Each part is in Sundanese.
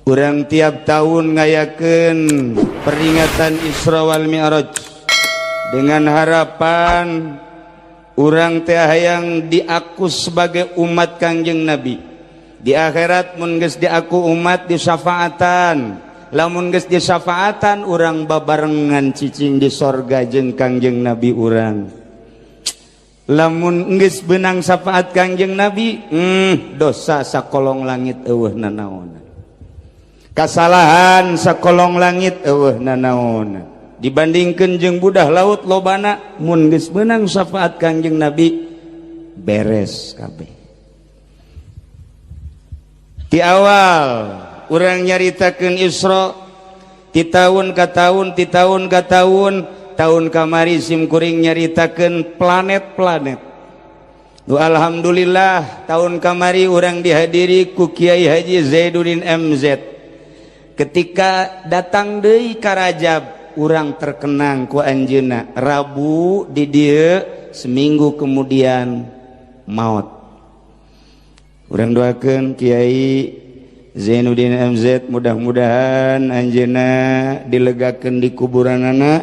Urang tiap tahun ngayakeun peringatan Isra wal Mi'raj dengan harapan urang teh hayang diaku sebagai umat Kangjeng Nabi. Di akhirat mun geus diaku umat disyafaatan. Lamun geus disyafaatan urang babarengan cicing di sorga jeung Kangjeng Nabi urang. Lamun geus beunang syafaat Kangjeng Nabi, dosa sakolong langit eueuh nanaonan. Kasalahan sakolong langit eueuh nanaonan. Dibandingkeun jeung budah laut lobana, mun geus meunang syafaat Kangjeng Nabi beres kabeh. Di awal urang nyaritakeun Isra ti tahun ka tahun, ti tahun ka tahun, tahun kamari sim kuring nyaritakeun planet-planet. Alhamdulillah tahun kamari urang dihadiri ku Kiai Haji Zainuddin MZ. Ketika datang deui ka Rajab urang terkenang ku anjeunna. Rabu di dieu, seminggu kemudian maut. Urang doakeun Kiai Zainuddin MZ mudah-mudahan anjeunna dilegakeun di kuburanana,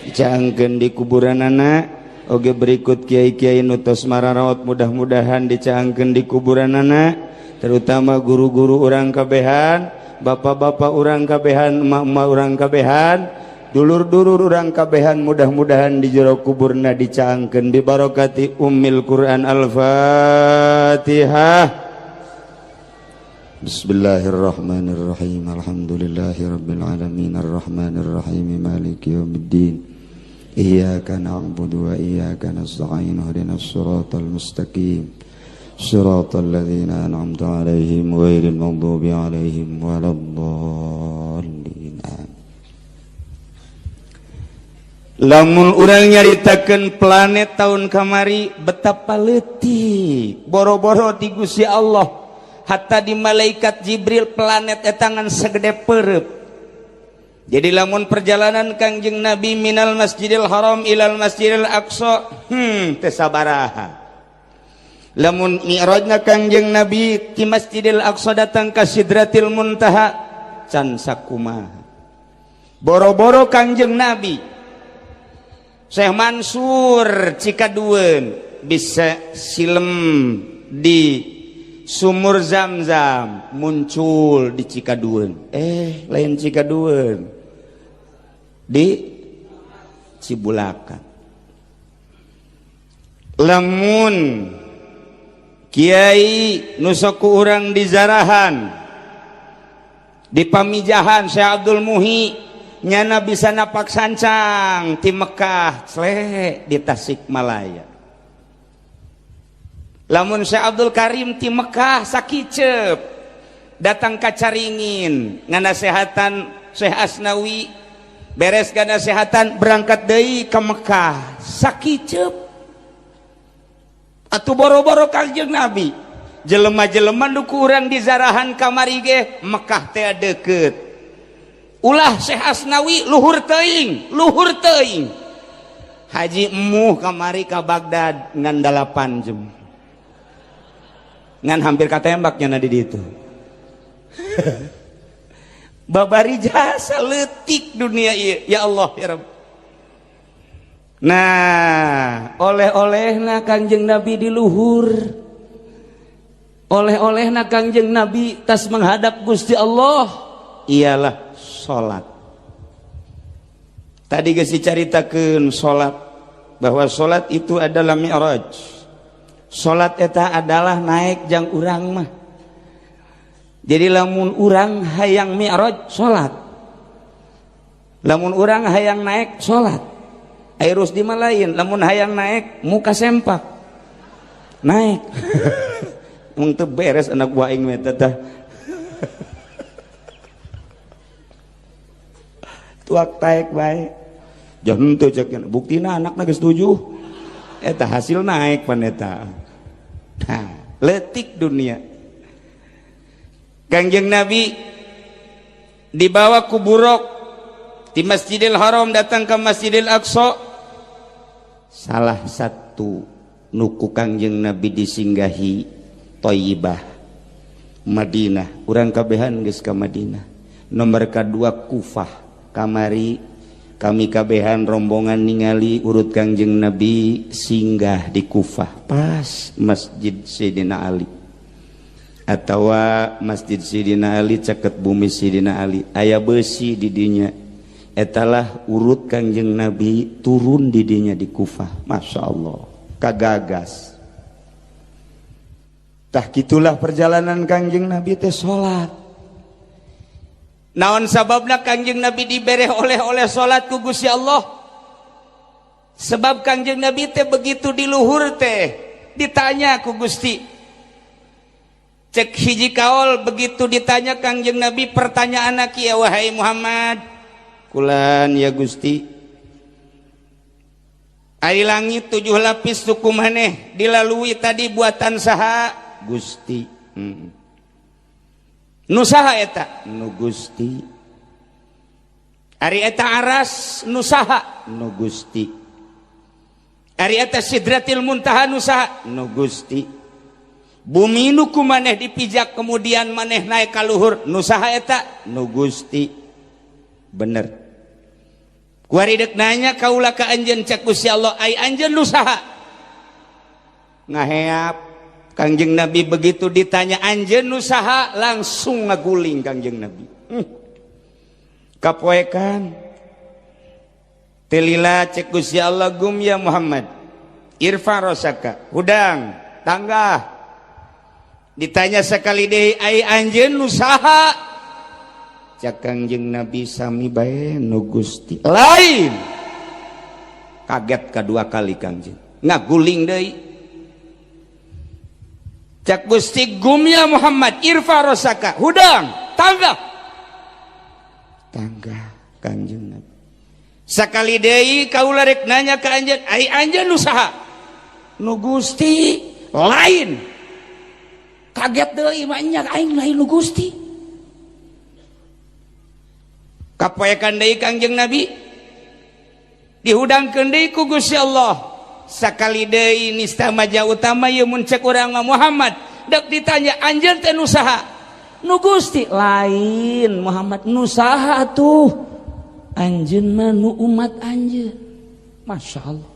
dicaangkeun di kuburanana. Oge berikut kiai-kiai nu tos mararaot mudah-mudahan dicaangkeun di kuburanana, terutama guru-guru urang kabehan, bapak-bapak urang kabehan, emak-emak urang kabehan, dulur-dulur urang kabehan, mudah-mudahan di jero kuburna dicaangkeun bi barakati ummil Quran. Al-Fatihah. Bismillahirrahmanirrahim. Alhamdulillahirabbil alamin arrahmanirrahim maliki yaumiddin. Iyyaka na'budu wa iyyaka nasta'in ihdinas siratal mustaqim. Siratal ladzina an'amta 'alaihim ghairil maghdubi 'alaihim waladdallin. Lamun urang nyaritakeun planet tahun kamari betapa leutik boro-boro di Gusti Allah, hatta di malaikat Jibril planet eta ngan segede perep. Jadi lamun perjalanan Kangjeng Nabi minal Masjidil Haram ilal Masjidil Aqsa teu sabaraha. Lamun mi'rajna Kangjeng Nabi ti Masjidil Aqsa datang ka Sidratil Muntaha can sakumaha. Boro-boro Kangjeng Nabi, Syekh Mansur Cikadueun bisa silem di sumur Zam-Zam muncul di Cikadueun. Lain Cikadueun, di Cibulakan. Lamun Kiai nusoku urang di Zarahan di Pamijahan Syekh Abdul Muhi nyana bisa napak sancang ti Mekah sle di Tasikmalaya. Lamun Syekh Abdul Karim ti Mekah sakicep datang ka Caringin nganasehatan Syekh Asnawi, beres ganasehatan berangkat deui ke Mekah sakicep. Atuh boro-boro Kangjeng Nabi, jelema-jelema nu ku urang di Zarahan kamari ge Mekah teh deket. Ulah Syekh Asnawi luhur teuing, luhur teuing. Haji Emuh kamari ka Baghdad ngan 8 jam. Ngan hampir katembak nya di ditu. Babari jasa leutik dunia ieu, ya Allah ya Rabb. Nah, oleh-olehna Kangjeng Nabi di luhur. Oleh-olehna Kangjeng Nabi tas menghadap Gusti Allah ialah salat. Tadi geus dicaritakeun salat, bahwa salat itu adalah mi'raj. Salat eta adalah naik jang urang mah. Jadi lamun urang hayang mi'raj salat. Lamun urang hayang naik salat. Airus di lain, lamun hayang naik muka sempak. Naik. Mun teu beres anak buah aing mah teh. Tuak taek bae. Jangan teu cek buktina anakna geus 7. Eta hasil naik pan eta. Nah, leutik dunia. Kangjeng Nabi dibawa ku buruk di Masjidil Haram datang ke Masjidil Aqsa. Salah satu nuku Kangjeng Nabi disinggahi Thayyibah Madinah. Urang kabehan geus ka Madinah. Nomor kadua Kufah. Kamari kami kabehan rombongan ningali urut Kangjeng Nabi singgah di Kufah pas Masjid Sayyidina Ali atawa Masjid Sayyidina Ali caket bumi Sayyidina Ali aya besi di dinya. Etalah urut Kangjeng Nabi turun di dinya di Kufah. Masya Allah, kagagas. Tah kitulah perjalanan Kangjeng Nabi teh salat. Naon sababna Kangjeng Nabi dibereh oleh-oleh salat ku Gusti Allah? Sebab Kangjeng Nabi teh begitu di luhur teh ditanya ku Gusti. Cek hiji kaol begitu ditanya Kangjeng Nabi pertanyaan kieu, wahai Muhammad, kulan ya Gusti, ari langit 7 lapis suku maneh dilalui tadi buatan saha? Gusti. Nu saha eta? Nu Gusti. Ari eta aras nu saha? Nu Gusti. Ari eta Sidratil Muntaha nu saha? Nu Gusti. Bumi nu ku maneh dipijak kemudian maneh naik ka luhur nu saha eta? Nu Gusti. Bener. Kuari dek nanya kaula ka anjeun, cek Gusti Allah, ai anjeun nu saha? Ngaheap Kangjeng Nabi begitu ditanya anjeun nu saha langsung ngaguling Kangjeng Nabi. Kapoekan. Telila cek Gusti Allah, gum ya Muhammad. Irfa rosaka, hudang, tanggah. Ditanya sekali deui ai anjeun nu saha? Cek Kangjeng Nabi sami bae nu Gusti. Lain. Kaget kedua kali Kangjeng. Ngaguling deui. Cek Gusti, gum ya Muhammad, irfa rosaka, hudang, tangga. Tangga Kangjeng Nabi. Sakali deui kaula rek nanya ka anjeun, ai anjeun nu saha? Nu Gusti. Lain. Kaget deui mah nya aing lain nu Gusti. Kapoekan deui Kangjeng Nabi. Dihudangkeun deui ku Gusti Allah. Sakali deui nista maja utama ieu mun cek urang mah Muhammad, dek ditanya anjeun teh nu saha? Nu Gusti. Lain Muhammad, nu saha atuh? Anjeun mah nu umat anjeun. Masya Allah.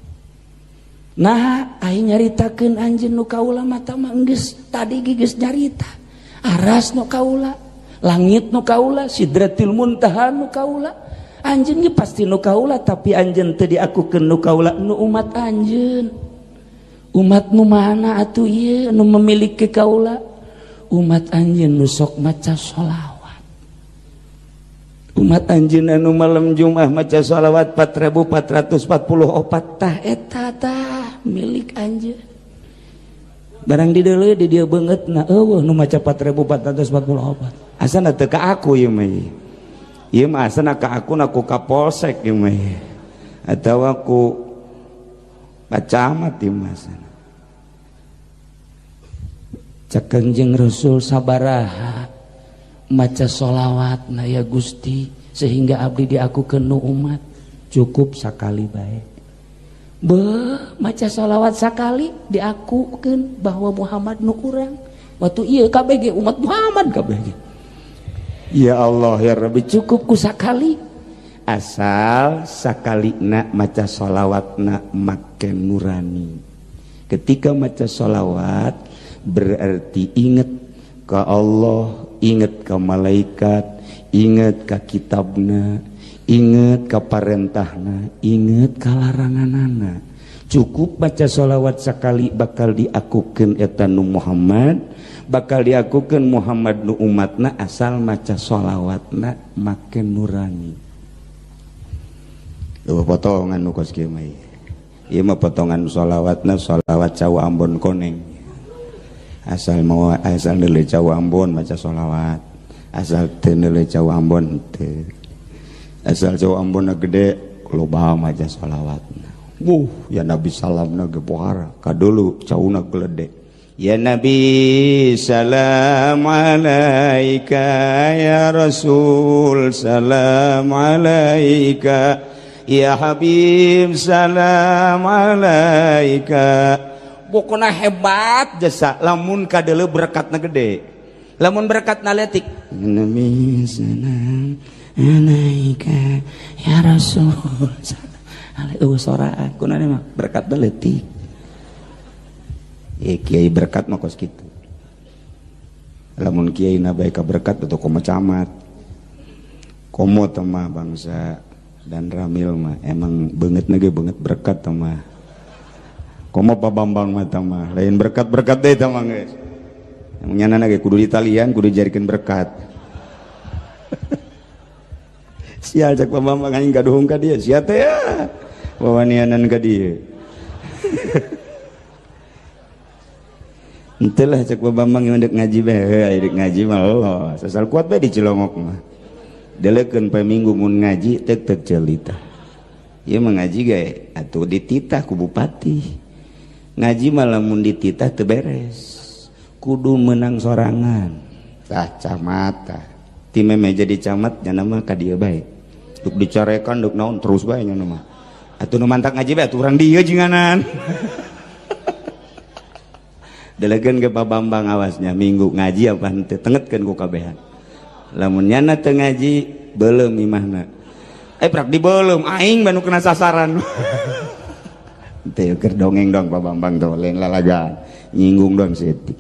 Nah aing nyaritakeun anjeun nu kaula mata mah geus tadi geus nyarita. Aras nu kaula, langit nu kaula, Sidratil Muntaha nu kaula. Anjeun ge pasti nu kaula, tapi anjeun teu diakukeun nu kaula, nu umat anjeun. Umat nu mana atuh ieu nu memiliki kaula? Umat anjeun nu sok maca sholawat. Umat anjeun anu malam Jumat maca sholawat 4444 tah eta tah milik anjeun. Barang dideuleu di dieu beungeut na eueuh nu maca 4444. Asana teu ka aku ieu mah. Ieu mah asana ka aku na ku kapolsek ieu mah. Atawa ku Pak Camat ieu mah asana. Cek Kangjeng Rasul sabaraha maca sholawat na ya Gusti sehingga abdi diakukeun nu umat, cukup sakali bae. Beuh, maca sholawat sakali diakukeun bahwa Muhammad nu urang. Waktu ieu kabeh ge umat Muhammad kabeh ge. Ya Allah ya Rabbi, cukup ku sakali. Asal sakalina maca sholawatna make nurani. Ketika maca sholawat berarti inget ke Allah, inget ke malaikat, inget ke kitabna, inget ke parentahna, inget ke laranganana. Cukup baca sholawat sekali bakal diakukeun eta nu Muhammad, bakal diakukeun Muhammad nu umatna asal maca sholawatna make nurani. Duh potongan nu kos kieu mah. Ieu mah potongan sholawatna sholawat cau Ambon koneng. Asal mau asal neuleuh cau Ambon maca sholawat, asal teu neuleuh cau Ambon teu. Asal cau Ambon gede loba maca sholawatna. Wuh, ya Nabi salamna ge pohara, kadulu cauna gelede. Ya Nabi salam alaika, ya Rasul salam alaika, Ya Habib salam alaika. Pokona hebat jasa lamun kadeuleu berkatna gede. Lamun berkatna leutik Nabi salam alaika ya Rasul. Alaihi soraan kunana mah berkatna leutik. Kiai berkat mah kos kitu. Lamun kiai na bae ka berkat atau komo camat. Komo teh mah bangsa dan Ramil mah emang beungeut na ge beungeut berkat teh mah. Komo Pak Bambang mah teh mah lain berkat-berkat deui teh mah geus. Emang nyana ge kudu ditalian kudu dijadikeun berkat. Sial cek Pak Bambang aing gaduhung ka dieu sia teh ya. Wawanianan ka dieu. Entelah cek Pak Bambang yang dek ngaji bae, dek ngaji mah Allah. Sasal kuat bae di Cilongok mah. Delekeun poe Minggu mun ngaji tek tek celita. Ieu mah ngaji ge atuh dititah ku bupati. Ngaji mah lamun dititah teu beres. Kudu menang sorangan. Tah camat tah. Ti meme jadi camat nya mah ka dieu bae. Duk dicarekan duk naon terus bae nya mah. Atuh nu mantak ngaji bae atuh urang dieu jinganan. Delegeun ke Pak Bambang awasnya minggu ngaji apa henteu tengetkeun ku kabehan. Lamun nyana teu ngaji beuleum imahna. Prak dibeuleum aing banu kena sasaran. Teu keur dongeng dong Pak Bambang tuh lain lalagaan nyinggung dong setik.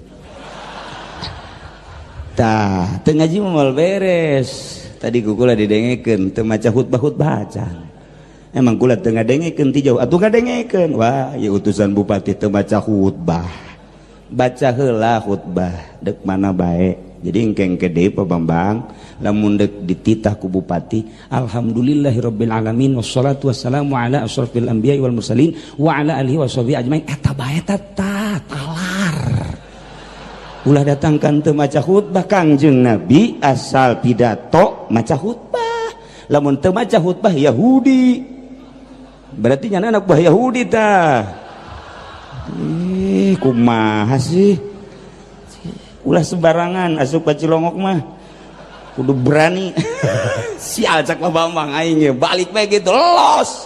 Tah teu ngaji moal beres. Tadi ku kula didengekeun teu maca khutbah-khutbah acan. Emang kula teu ngadengekeun ti jauh atuh ngadengekeun. Wah, ieu utusan bupati teu maca khutbah. Baca heula khutbah dek mana bae. Jadi engkeng gede Pak Bambang lamun dek dititah ku bupati alhamdulillahirabbil alamin wassalatu wassalamu ala asyrafil anbiya'i wal mursalin wa ala alihi washabihi ajmain eta bae ta talar. Ulah datangkan teu maca khutbah Kangjeng Nabi asal pidato maca khutbah. Lamun teu maca khutbah Yahudi. Berarti nyana anak buah Yahudi tah. Ih, kumaha sih? Ulah sembarangan asup ka Cilongok mah. Kudu berani. Sial cak Pak Bambang aing ge balik bae gitu los.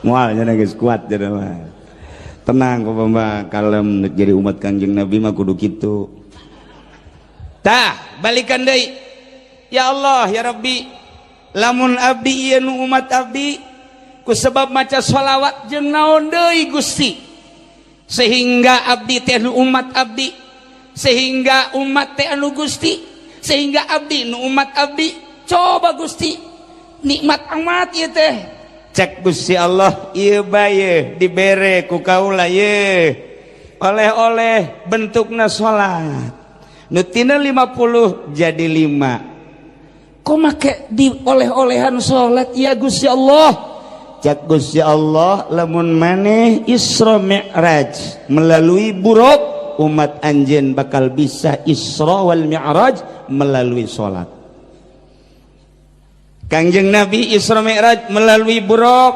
Moal nya geus kuat cenah mah. Tenang Pak Bambang, kalem jadi umat Kangjeng Nabi mah kudu kitu. Tah, balikan deui. Ya Allah, ya Rabbi, lamun abdi ieu nu umat abdi ku sebab maca sholawat jeung naon deui Gusti sehingga abdi teh nu umat abdi, sehingga umat teh anu Gusti, sehingga abdi nu umat abdi. Coba Gusti nikmat amat ieu teh. Cek Gusti Allah ieu bae dibere ku kaula ye oleh-oleh bentukna salat nu tina 50 jadi 5. Kok make di oleh-olehan salat ya Gusti Allah? Cek Gusti Allah lamun maneh Isra Mi'raj melalui buruk umat anjeun bakal bisa Isra wal Mi'raj melalui salat. Kangjeng Nabi Isra Mi'raj melalui buruk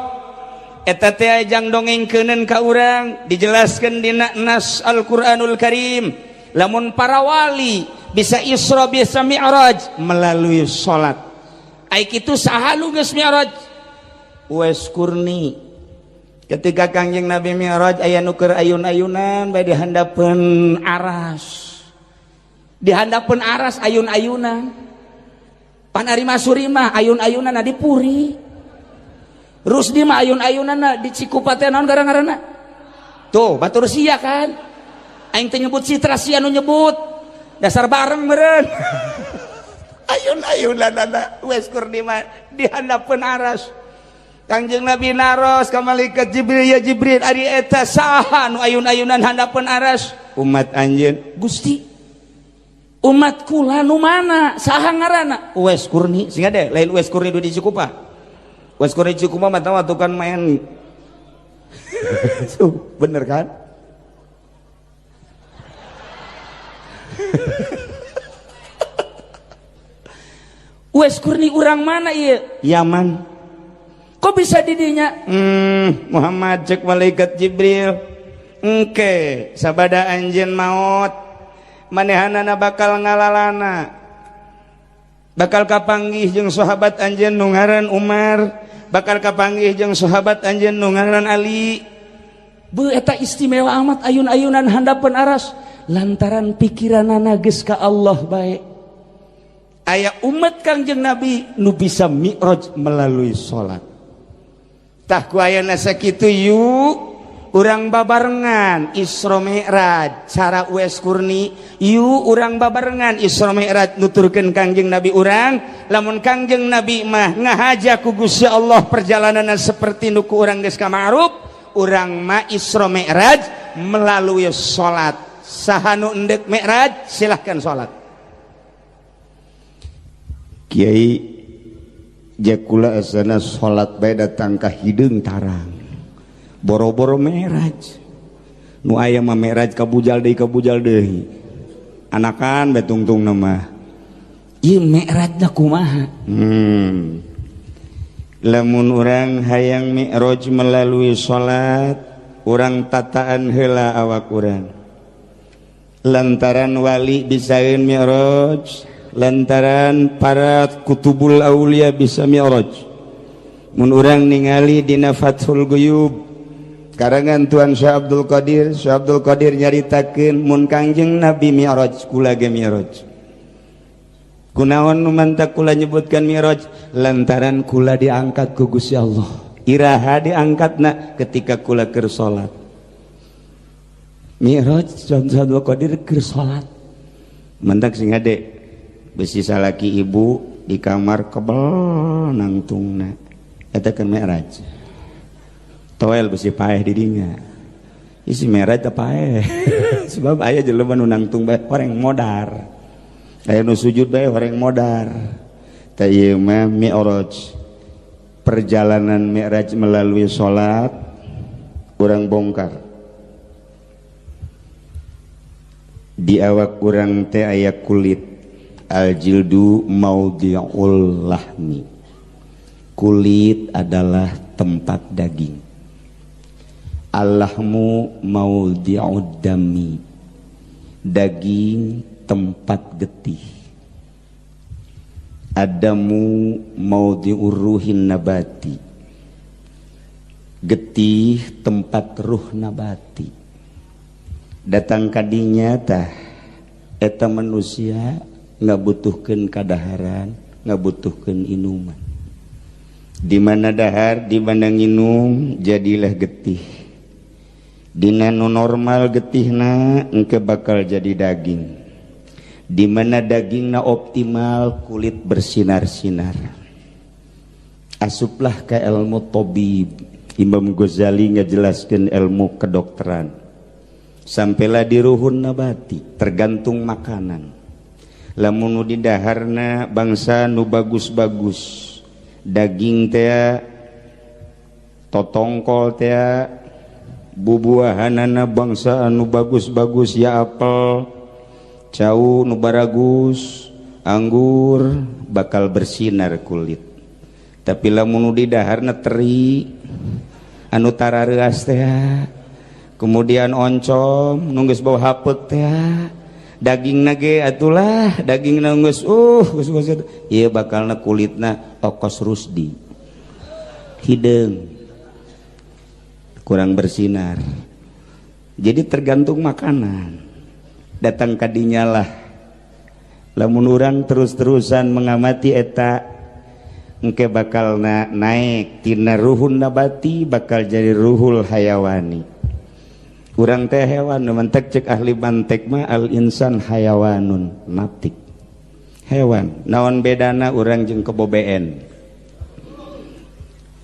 eta teh jang dongengkeuneun ka urang dijelaskeun dina nas Al-Qur'anul Karim lamun para wali bisa Isra bisa Mi'raj melalui salat. Ai kitu saha nu geus Mi'raj? Uwais Qurni. Ketika Kangjeng Nabi Mi'raj aya nu keur ayun-ayunan bae di handapeun aras. Di handapeun aras ayun-ayunan. Pan ari Masuri mah ayun-ayunan di Puri. Rusdi mah ayun-ayunan di Cikupa teh naon gara-garana? Tuh, batur sia kan. Aing teh nyebut Citra sia nu nyebut. Dasar bareng meureun. Ayun-ayunan Uwais Qurni mah di handapeun aras. Kangjeng Nabi naros ka malaikat Jibril, ya Jibril ari eta saha nu ayun-ayunan handapeun aras? Umat anjeun. Gusti, umat kula nu mana? Saha ngaranna? Uwais Qurni. Sing ade lain Uwais Qurni di Cikupa. Uwais Qurni Cikupa mah tahu kan main. Bener kan? Uwais Qurni urang mana ieu? Yaman. Kok bisa didinya? Muhammad cek malaikat Jibril. Engke sabada anjeun maot manehanana bakal ngalalana. Bakal kapanggih jeung sahabat anjeun nu ngaran Umar, bakal kapanggih jeung sahabat anjeun nu ngaran Ali. Beuh eta istimewa amat ayun-ayunan handapeun aras lantaran pikiranana geus ka Allah bae. Aya umat Kangjeng Nabi nu bisa mi'raj melalui salat. Tah ku ayana sakitu yuk urang babarengan Isra Mi'raj cara Uwais Qurni, yuk urang babarengan Isra Mi'raj nuturkeun Kangjeng Nabi urang. Lamun Kangjeng Nabi mah ngahaja ku Gusti Allah perjalananna seperti nu ku urang geus kama'ruf, urang mah Isra Mi'raj melalui salat. Saha nu endek Mi'raj silahkan salat. Kiai jakula asana salat bae datang ka hideung tarang. Boro-boro Mi'raj. Nu aya mah Mi'raj ka bujal deui. Anakan bae tungtungna mah. Ieu Mi'rajna kumaha? Lamun urang hayang Mi'raj melalui salat, urang tataan heula awak urang. Lantaran wali bisaeun Mi'raj, lantaran para kutubul aulia bisa Mi'raj. Mun urang ningali dina Fathul Guyub karangan Tuan Syekh Abdul Qadir, Syekh Abdul Qadir nyaritakeun mun Kangjeng Nabi Mi'raj kula ge Mi'raj. Kunaon nu mantak kula nyebutkan Mi'raj? Lantaran kula diangkat ku Gusti Allah. Iraha diangkatna ketika kula keur salat. Mi'raj Syekh Abdul Qadir keur salat. Mantak sing hade besi salaki ibu di kamar kebel nangtungna eta kan Mi'raj. Toel besi paeh di dinya. Isi Mi'raj teh paeh. Sebab aya jelema nu nangtung bae horeng modar. Aya nu sujud bae horeng modar. Tah ieu mah Mi'raj. Perjalanan Mi'raj melalui salat urang bongkar. Di awak urang teh aya kulit. Al-jildu maudhi'ul lahmi. Kulit adalah tempat daging. Al-lahmu maudhi'ud dami. Daging tempat getih. Adamu maudhi'ur ruhin nabati. Getih tempat ruh nabati. Datang kadinya tah eta manusia ngabutuhkeun kadaharan, ngabutuhkeun inuman. Di mana dahar, di mana nginum, jadilah getih. Dina nu normal getihna engke bakal jadi daging. Di mana dagingna optimal, kulit bersinar-sinar. Asuplah ke ilmu tabib. Imam Ghazali ngajelaskeun ilmu kedokteran. Sampailah di ruhun nabati, tergantung makanan. Lamun nu didaharna bangsa nu bagus-bagus, daging teh, totongkol teh, bubuahanana bangsa anu bagus-bagus, ya apel, cau nu baragus, anggur, bakal bersinar kulit. Tapi lamun nu didaharna teri, anu tarareuas teh, kemudian oncom, nu geus bau hapeuk teh, daging nage atulah daging geus geus geus ieu bakalna kulitna okos rusdi hideung kurang bersinar. Jadi tergantung makanan. Datang kadinya lah lamun urang terus-terusan mengamati eta engke bakalna naik tina ruhun nabati bakal jadi ruhul hayawani. Urang teh hewan, mantek cek ahli mantek mah al insan hayawanun natik. Hewan, naon bedana urang jeung kebo BN?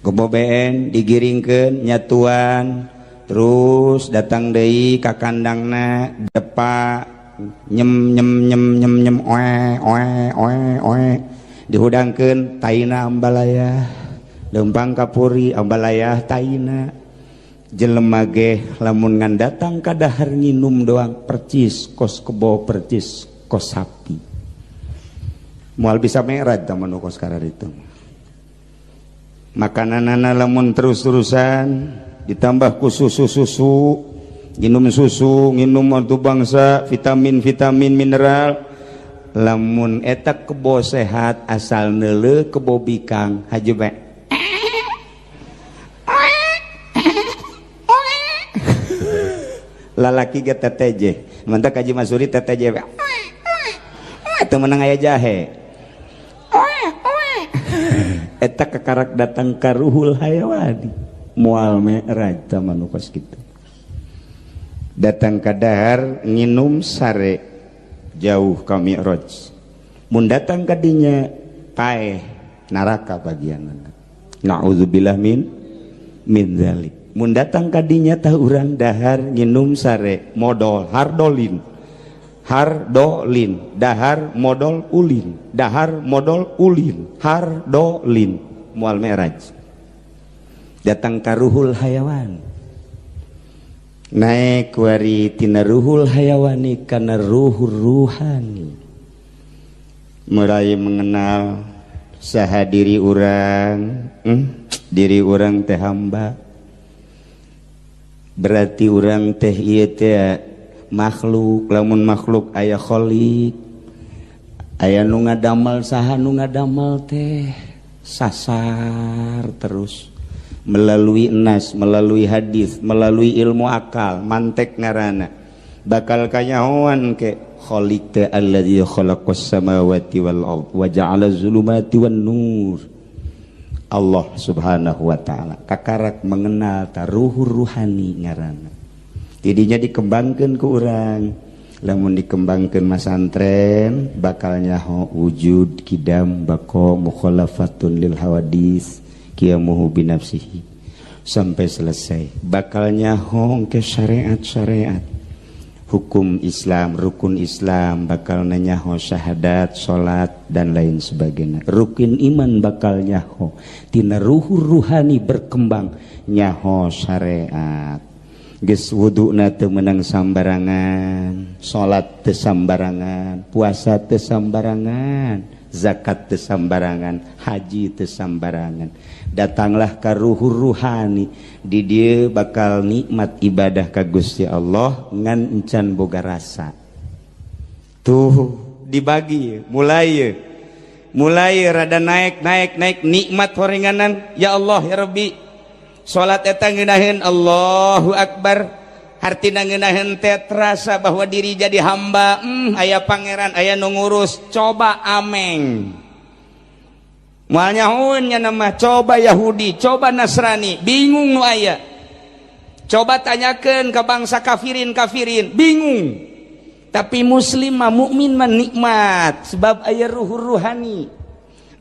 Kebo BN digiringkeun nyatuan, terus datang deui ka kandangna depa nyem nyem nyem nyem nyem oe oe oe oe dihudangkeun taina ambalaya, leumpang kapuri ambalaya taina. Jelema ge lamun ngan datang ka dahar nginum doang percis kos kebo percis kos sapi. Moal bisa merad tah manu kos kararitu. Makananana lamun terus-terusan ditambah ku susu-susu, nginum susu, nginum waktu bangsa vitamin-vitamin mineral, Lamun eta kebo sehat asal neuleuh kebo bikang haji bae. Lalaki ge TTJ. Mantak Haji Masuri TTJ. Teu meunang aya jahe. Eta kakarak datang ka ruhul hayawani. Moal mi'raj tah manu kos kitu. Datang ka dahar nginum sare jauh ka mi'raj. Mun datang ka dinya paeh neraka bagianna. Na'udzubillah min dzalik. Mun datang ka dinya tah urang dahar nginum sare modol hardolin. Hardolin, dahar modol ulin, dahar modol ulin, hardolin, moal mi'raj. Datang ka ruhul hayawan. Naik wari tina ruhul hayawani kana ruhur ruhani. Mulai mengenal saha diri urang, diri urang teh hamba. Berarti urang teh ieu teh makhluk, lamun makhluk aya khalik, aya nu ngadamel, saha nu ngadamel teh sasar terus melalui nas, melalui hadis, melalui ilmu akal, mantek ngarana bakal kanyahoan ke khalik teh allazi khalaqas samawati wal ard wa ja'ala zulumati wan nur. Allah subhanahu wa ta'ala kakarak mengenal taruhur ruhani ngarana. Tidinya dikembangkan ke urang, lamun dikembangkan masantren bakal nyaho wujud kidam bako mukhalafatun lil hawadis qiyamuhu binafsihi sampai selesai. Bakal nyaho ke syariat-syariat hukum Islam, rukun Islam, bakal nyaho syahadat, salat dan lain sebagainya. Rukun iman bakal nyaho tina ruhur ruhani berkembang nyaho syariat. Geus wuduna teu meunang sambarangan, salat teu sambarangan, puasa teu sambarangan, zakat teu sambarangan, haji teu sambarangan. Datanglah ka ruhur ruhani, di dieu bakal nikmat ibadah ka Gusti Allah ngan encan boga rasa. Tuh dibagi mulai mulai rada naik naik naik nikmat horenganan, ya Allah ya Rabbi. Salat eta ngeunaheun Allahu Akbar, hartina ngeunaheun teh terasa bahwa diri jadi hamba, aya pangeran, aya nu ngurus, coba ameng. Moal nyahoeun nya mah, coba Yahudi, coba Nasrani, bingung nu aya. Coba tanyakeun ka bangsa kafirin-kafirin, bingung. Tapi muslim mah mukmin mah nikmat sebab aya ruhur ruhani.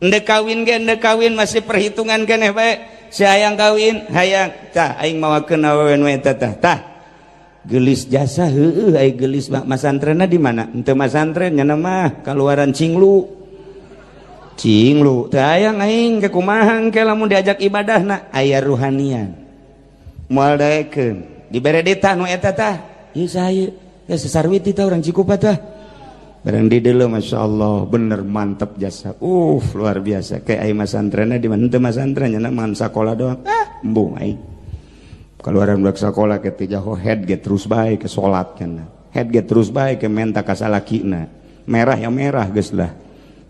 Endek kawin ge endek kawin masih perhitungan keneh bae. Si hayang kawin, hayang tah aing mawakeun awewe nu eta tah. Tah geulis jasa heueuh ai geulis mah masantrenna di mana? Henteu masantren nya mah kaluaran cinglu. Cinglu teh hayang aing ke kumaha engke lamun diajak ibadahna aya ruhanian. Moal daekeun. Dibere ditah nu eta tah. Ieu saha ieu? Ya sesarwiti tah urang Cikupa tah. Barang di dulu Masya Allah bener mantep jasa, luar biasa. Kayak aing masantrenna di mana? Henteu masantren nya mah sakola doang. Ah, embung aing. Keluaran budak sakola ke teh jaho head ge terus bae ke salat cenah. Head ge terus bae ke menta ka salakina. Merah ya merah geus lah.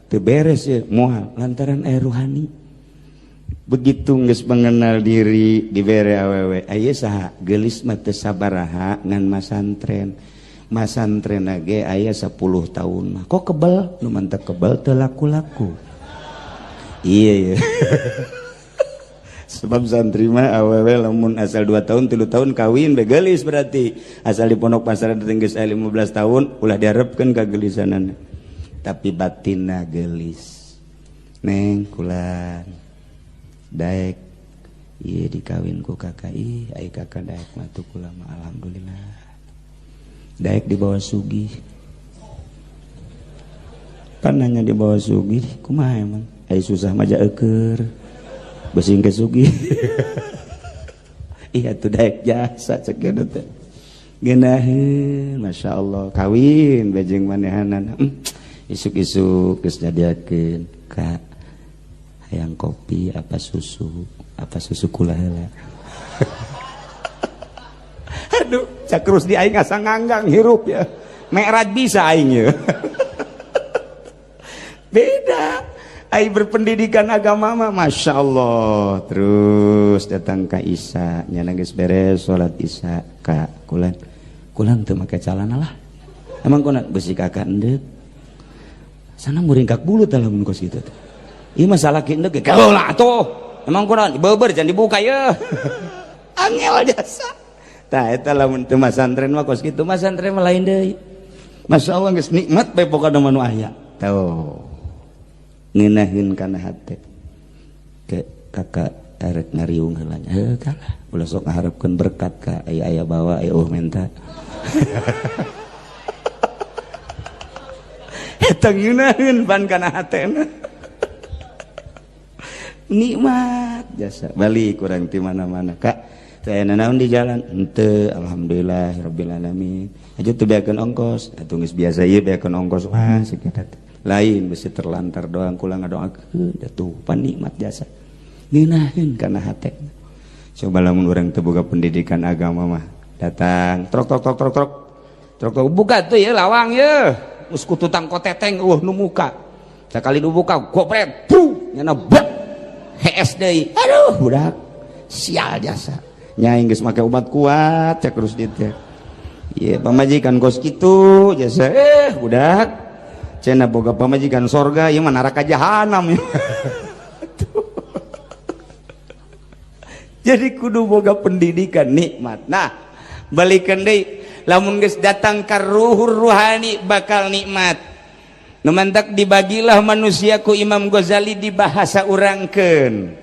Teu beres ya moal lantaran aya ruhani. Begitu geus mengenal diri dibere awewe, aya saha geulis mah teu sabaraha ngan masantren. Masantren ge aya 10 tahun mah. Kok kebel? Nu mantep kebel teu laku-laku. Iya ya. Sebab santri mah awewe lamun asal 2 tahun 3 tahun kawin be geulis berarti. Asal di pondok pasar geus aya 15 tahun ulah diharepkeun kageulisanana. Tapi batinna geulis. Neng kulan daek ieu dikawin ku kakak ih ai kakak daek mah tuh kula mah alhamdulillah. Daek di bawah sugih. Pan nanya di bawah sugih kumaha emang? Ai susah mah jaeukeun. Besing ke sugih. Iya tuh daek jasa cek geuna teh. Geunaheun masyaallah kawin bejeng manehanan. Isuk-isuk geus nyadiakeun ka hayang kopi apa susu kula heula. Aduh, cak terus di aing asa nganggang hirup ya. Mi'raj bisa aing ya. Beda. Ai berpendidikan agama mah Masya Allah. Terus datang ka Isya, nya geus beres salat Isya ka kulan. Kulan teu make calana lah. Emang kuna besi kakak endek. Sana muringkak bulu tah lamun kos kitu teh. Ieu masalah ki endek ge kalah atuh. Emang kuna beber jangan dibuka ye. Angel jasa. Tah eta lamun teu masantren mah kos kitu, masantren mah lain deui. Masya Allah geus nikmat bae pokona mah nu aya. Tuh. Ngeunaheun kana hate. Ke kakak arek ngariung heula nya. Heuh kalah. Ulah sok ngaharepkeun berkat ka aya-aya bawa aya eueuh menta. Eta ngeunaheun pan kana hatena. Nikmat jasa. Balik kurang ti mana-mana kak. Teu aya naon di jalan? Henteu, alhamdulillah rabbil alamin. Aja teu beakeun ongkos. Atuh geus biasa ieu beakeun ongkos mah sakitu. Lain besi terlantar doang kula ngadoakeun atuh pan nikmat jasa. Ngeunaheun kana hate. Coba lamun urang teu boga pendidikan agama mah datang trok trok trok trok trok. Trok trok buka tuh ya lawang ye. Geus ku tutang koteteng eueuh nu muka. Sakali nu buka gopret bru nyana bek hees deui. Aduh budak sial jasa. Nya geus make obat kuat cek Rusdi teh. Ieu pamajikan kos kitu jasa budak. Cenah boga pamajikan sorga ieu mah neraka jahanam. Jadi kudu boga pendidikan nikmat. Nah, balikeun deui lamun geus datang ka ruhur ruhani bakal nikmat. Nu mantak dibagilah manusia ku Imam Ghazali di bahasa urangkeun.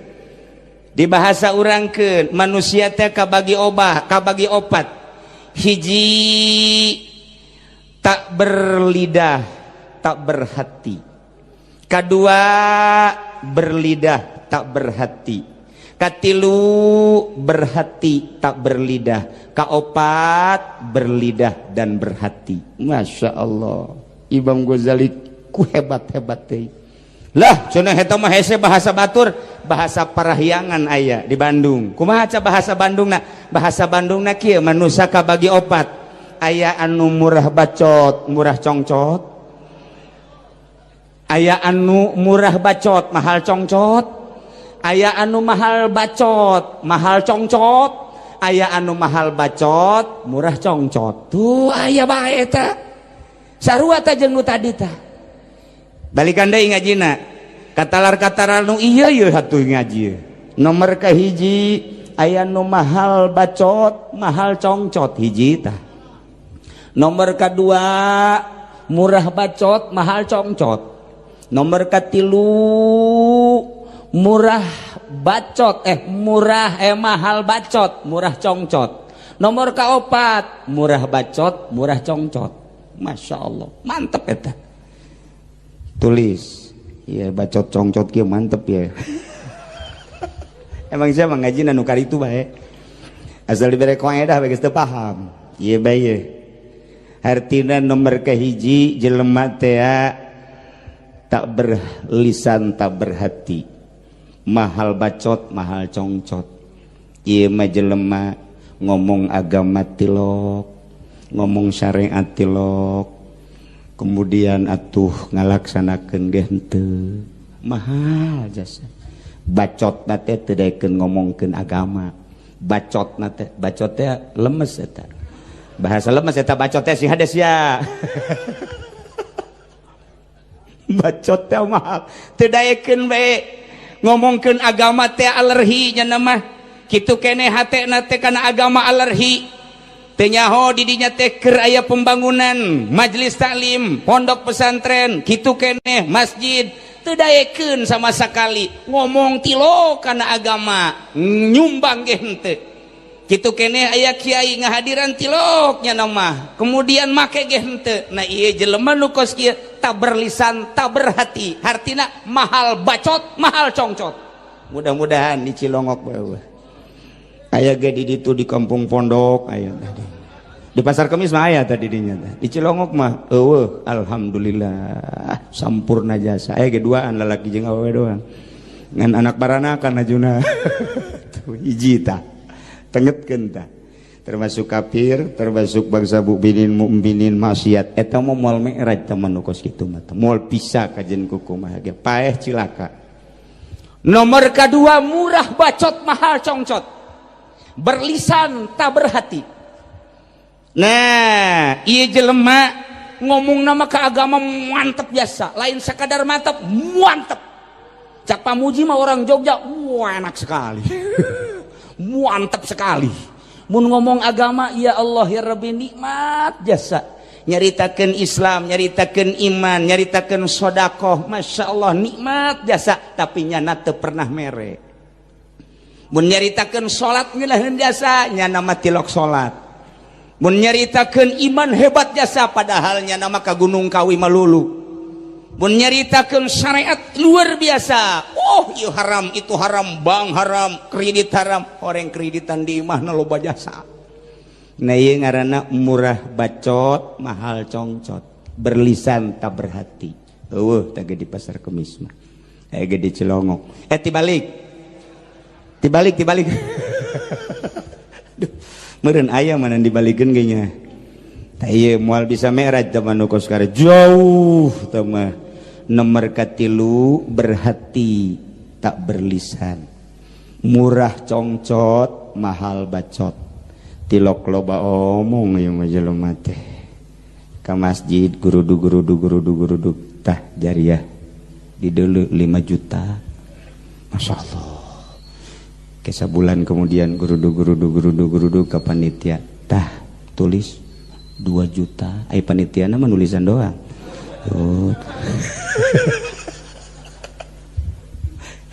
Di bahasa urangkeun manusia teh kabagi obah, kabagi opat. Hiji tak berlidah, tak berhati. Kedua berlidah, tak berhati. Katilu berhati, tak berlidah. Kaopat berlidah dan berhati. Masya Allah, Imam Ghazali ku hebat-hebat teh. Lah cenah eta mah hese bahasa batur, bahasa Parahyangan aya di Bandung. Kumaha ca bahasa Bandungna? Bahasa Bandungna kieu manusia kabagi opat. Aya anu murah bacot, murah congcot. Aya anu murah bacot, mahal congcot. Aya anu mahal bacot, mahal congcot. Aya anu mahal bacot, murah congcot. Tuh aya bae eta. Sarua teh jeung nu tadi tah. Balikan deui ngajina. Katalar-katalar nu ieu ieu hatuh ngaji. Nomor kahiji aya nu mahal bacot, mahal congcot hiji tah. Nomor kadua murah bacot, mahal congcot. Nomor katilu murah bacot, murah mahal bacot, murah congcot. Nomor kaopat murah bacot, murah congcot. Masya Allah, mantep eta. Tulis, ya bacot congcot kieu mantep ya. Emang saya ngaji nu karitu bae. Asal dibere kaedah bae geus teu paham. Ieu bae ye. Artina nomor kahiji jelema teh tak berlisan tak berhati. Mahal bacot, mahal congcot. Ieu mah jelema ngomong agama tilok, ngomong syariat tilok, kemudian atuh ngalaksanakeun ge henteu. Mahal jasa. Bacot na teh teu daekeun ngomongkeun agama. Bacot na teh, bacot teh lemes eta. Bahasa lemes eta bacot teh si hades ya. Bacot teh mahal. Teu daekeun bae ngomongkeun agama teh alerhi nya mah. Kitu keneh hatena teh kana agama alerhi. Teu nyaho di dinya teh keur aya pembangunan majelis taklim, pondok pesantren, kitu keneh masjid teu daekeun sama sekali ngomong tilo kana agama, nyumbang ge henteu. Kitu keneh aya kiai ngahadiran tilok nya mah, kemudian make ge henteu. Nah ieu jelema nu kos kieu tak berlisan, tak berhati, hartina mahal bacot, mahal congcot. Mudah-mudahan di Cilongok bae. Aya ge di ditu di kampung pondok aya tadi. Di pasar Kemis mah aya tadi dinya teh. Di Cilongok mah eueuh alhamdulillah sampurna jasa. Aya ge duaan lalaki jeung awewe doang. Ngan anak baranakan ajuna. Tuh hiji tah. Tengetkeun tah. Termasuk kafir, termasuk bangsa mukminin mukminin maksiat. Eta mah moal mi'raj teman nu kos kitu mah. Moal bisa kajen kukumaha ge paeh cilaka. Nomor kedua, murah bacot mahal congcot. Berlisan tak berhati. Nah, ieu jelema ngomong nama ke agama mantep biasa, lain sekadar mantep, mantep. Cak Pamuji mah orang Jogja, wah enak sekali. Mantep sekali. Mun ngomong agama, ya Allah ya Rabbi, nikmat jasa. Nyaritakeun Islam, nyaritakeun iman, nyaritakeun sodakoh, masya Allah nikmat jasa. Tapi nyana teu pernah mere. Mun nyaritakeun salat ngeunaheun jasa, nyana mah tilok salat. Mun nyaritakeun iman hebat jasa, padahal nyana mah ka Gunung Kawi malulu. Mun nyaritakeun syariat luar biasa, oh ieu haram, itu haram, bank haram, kredit haram, orang kreditan di imahna loba jasa. Nah, ieu ngaranna murah bacot, mahal congcot, berlisan tak berhati. Eueuh tah di Pasar Kemis mah. Aya ge di Cilongok. Eh, tibalik. Tibalik, tibalik. Duh, meureun aya mana dibalikeun ge nya. Tah ieu moal bisa mi'raj tah nu kos jauh tah mah. Nomor katilu, berhati tak berlisan. Murah congcot, mahal bacot. Tilok loba omong ieu mah jelema teh. Ka masjid gurudug gurudug gurudug gurudug, tah jariah dideuleu 5 juta. Masya Allah. Kesa bulan kemudian gurudug gurudug gurudug gurudug ka panitia, tah tulis 2 juta. Ai panitia mah nulisan doang. Oh.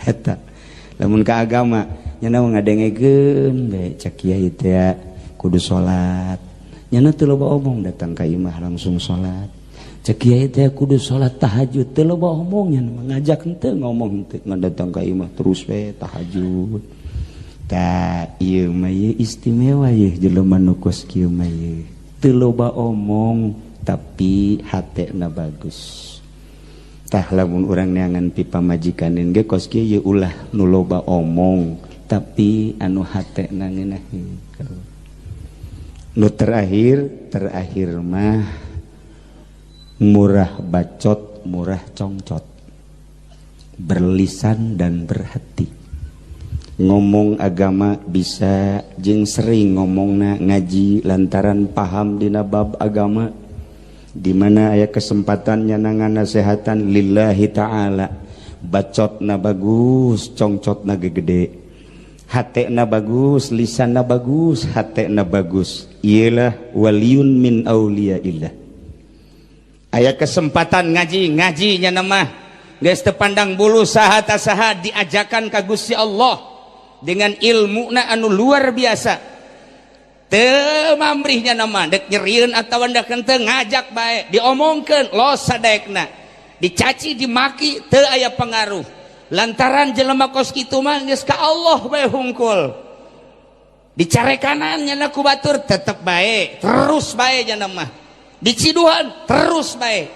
Eta lamun ka agama nyana ngadengekeun bae, cak kiai teh kudu salat, nyana teu loba omong, datang ka imah langsung salat. Cak kiai teh kudu salat tahajud, teu loba omong, nyana ngajak henteu, ngomong henteu, ngan datang ka imah terus we tahajud. Tah ieu mah ieu istimewa ieu jelema nu kos kieu mah ieu teu loba omong tapi hatena bagus. Tah lamun urang neangan pi pamajikanin ge kos kieu ieu, ulah nu loba omong tapi anu hatena ngeunaheun. Nu terakhir, terakhir mah murah bacot murah congcot, berlisan dan berhati. Ngomong agama bisa jeung sering ngomongna ngaji lantaran paham dina bab agama. Di mana aya kesempatan nyanangan nasehatan lillahi ta'ala, bacotna bagus, congcotna gegede, hatena bagus, lisanna bagus, hatena bagus, ialah waliyun min auliyaillah. Aya kesempatan ngaji, ngaji nya mah geus teu pandang bulu saha ta saha, diajakan ka Gusti Allah dengan ilmuna anu luar biasa. Teu mamrihnya nama dek nyerieun atawa dek henteu, ngajak bae, diomongkeun los sadaekna, dicaci dimaki teu aya pengaruh, lantaran jelema kos kitu mah geus ka Allah bae hungkul. Dicarekanan nya ku batur tetep bae, terus bae nya mah, diciduhan terus bae,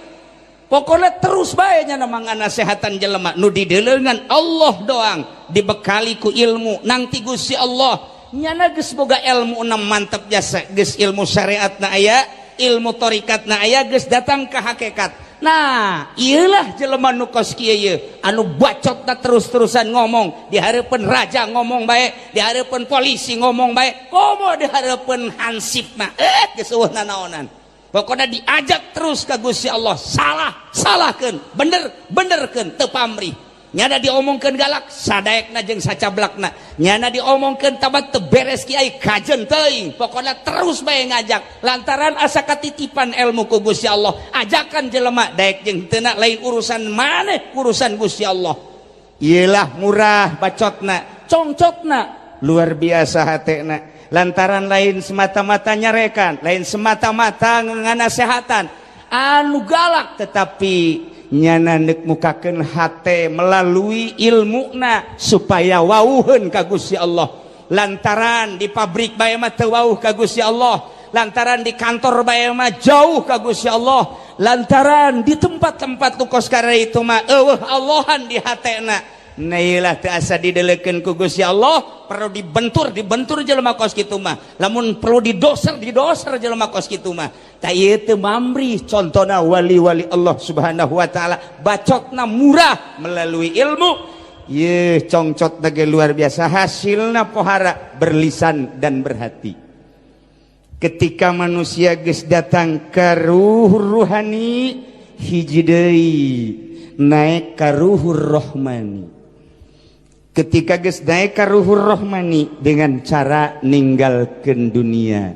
pokoknya terus bae nya mah nganasehatan jelema nu dideuleungan Allah doang, dibekali ku ilmu nang ti Gusti Allah. Nyana geus boga ilmu na mantep jasa, geus ilmu syariat na aya, ilmu torikat na aya, geus datang ke hakikat. Nah, iyalah jelema nu kos kieu ieu anu bacotna terus-terusan ngomong di hareupeun raja, ngomong bae di hareupeun polisi, ngomong bae komo di hareupeun hansip mah, eh geus eueuh nanaonan. Pokoknya diajak terus ka Gusti Allah, salah salahkeun, bener benerkeun, teu pamrih. Nyana diomongkeun galak sadaekna jeung sacablakna, nyana diomongkeun tabat teu beres kiai kajen teuing, pokoknya terus bae ngajak lantaran asa katitipan ilmu ku Gusti Allah. Ajakan jelema daek jeung teu lain urusan maneh, urusan Gusti Allah. Iyalah murah bacotna, congcotna luar biasa hatena, lantaran lain semata-mata nyarekan, lain semata-mata nganasehatan anu galak, tetapi nyana nek mukakeun hate melalui ilmuna supaya wauheun ka Gusti Allah. Lantaran di pabrik bae mah teu wauh ka Gusti Allah, lantaran di kantor bae mah jauh ka Gusti Allah, lantaran di tempat-tempat nu kos itu mah eueuh Allahan di hatena. Nailah teu asa didelekeun ku Gusti Allah. Perlu dibentur, dibentur jelema kos kitu mah. Lamun perlu didoser, didoser jelema kos kitu mah. Ta ieu teu mamri contona wali-wali Allah Subhanahu wa taala, bacotna murah melalui ilmu. Ye congcot ge luar biasa hasilna, pohara berlisan dan berhati. Ketika manusia geus datang ke ruh ruhani, hiji deui naik ka ruhur rohmani. Ketika geus naik ka ruhur rohmani dengan cara ninggalkeun dunia,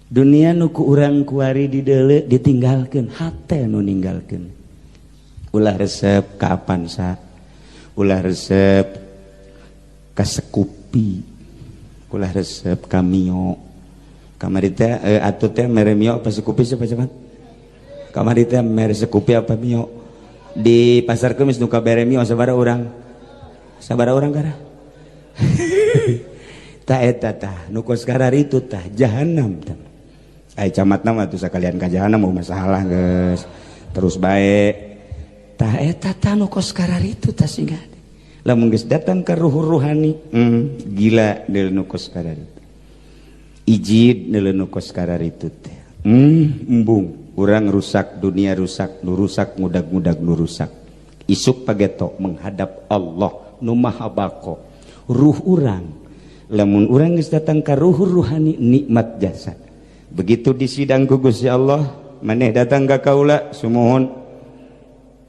dunia nu ku urang kuari dideuleu ditinggalkeun, hate nu ninggalkeun. Ulah resep ka Avanza, ulah resep ka Scoopy, ulah resep ka Mio. Kamari teh atuh teh mere Mio apa Scoopy, siapa cepat? Kamari teh mere Scoopy apa Mio? Di Pasar Kemis nu kabere Mio sabaraha urang? Sabaraha urang gara? Tah, eta tah nu kos itu tah jahanam tah. Ai camatna mah tuh sakalian ka jahanam mau masalah geus. Terus bae. Tah, eta tah nu kos itu tah sehingga lamun geus datang ke ruh ruhani, gila deul nu kos itu. Ijid deul nu kos itu teh. Embung urang rusak, dunia rusak, nu rusak ngudag-ngudag nu rusak. Isuk pageto menghadap Allah nu Maha Bako. Ruh urang lamun urang geus datang ka ruh ruhani nikmat jasa. Begitu di sidang ku Gusti Allah, maneh datang ka kaula sumuhun,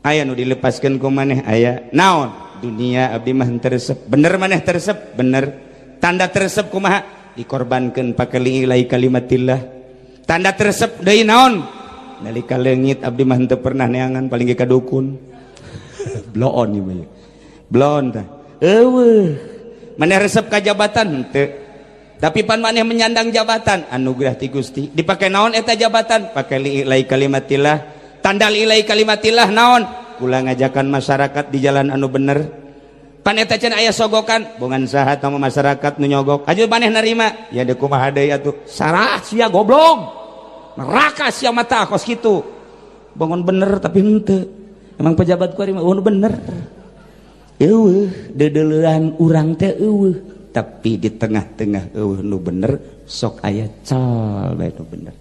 aya nu dilepaskeun ku maneh? Aya naon? Dunia abdi mah teresep. Bener maneh teresep? Bener. Tanda teresep kumaha? Dikorbankeun pake li'ilai kalimatillah. Tanda teresep deui naon? Nalika leungit abdi mah henteu pernah neangan, paling ge ka dukun. Bloon ieu mah, bloon tah. Eueuh, maneh resep ka jabatan? Henteu. Tapi pan maneh menyandang jabatan anugerah ti Gusti, dipake naon eta jabatan? Pake li'ilai kalimatillah. Tanda li'ilai kalimatillah naon? Kula ngajakan masyarakat di jalan anu bener. Pan eta cenah aya sogokan, bongan saha sama masyarakat nu nyogok aju maneh narima ya? Deuk kumaha deui atuh? Sarah sia, goblok, neraka sia mata kos kitu. Bangun bener tapi henteu. Emang pejabat ku mah bener? Eueuh, dedeleuan urang teh eueuh, tapi di tengah-tengah eueuh nu bener sok aya cal bae nu bener.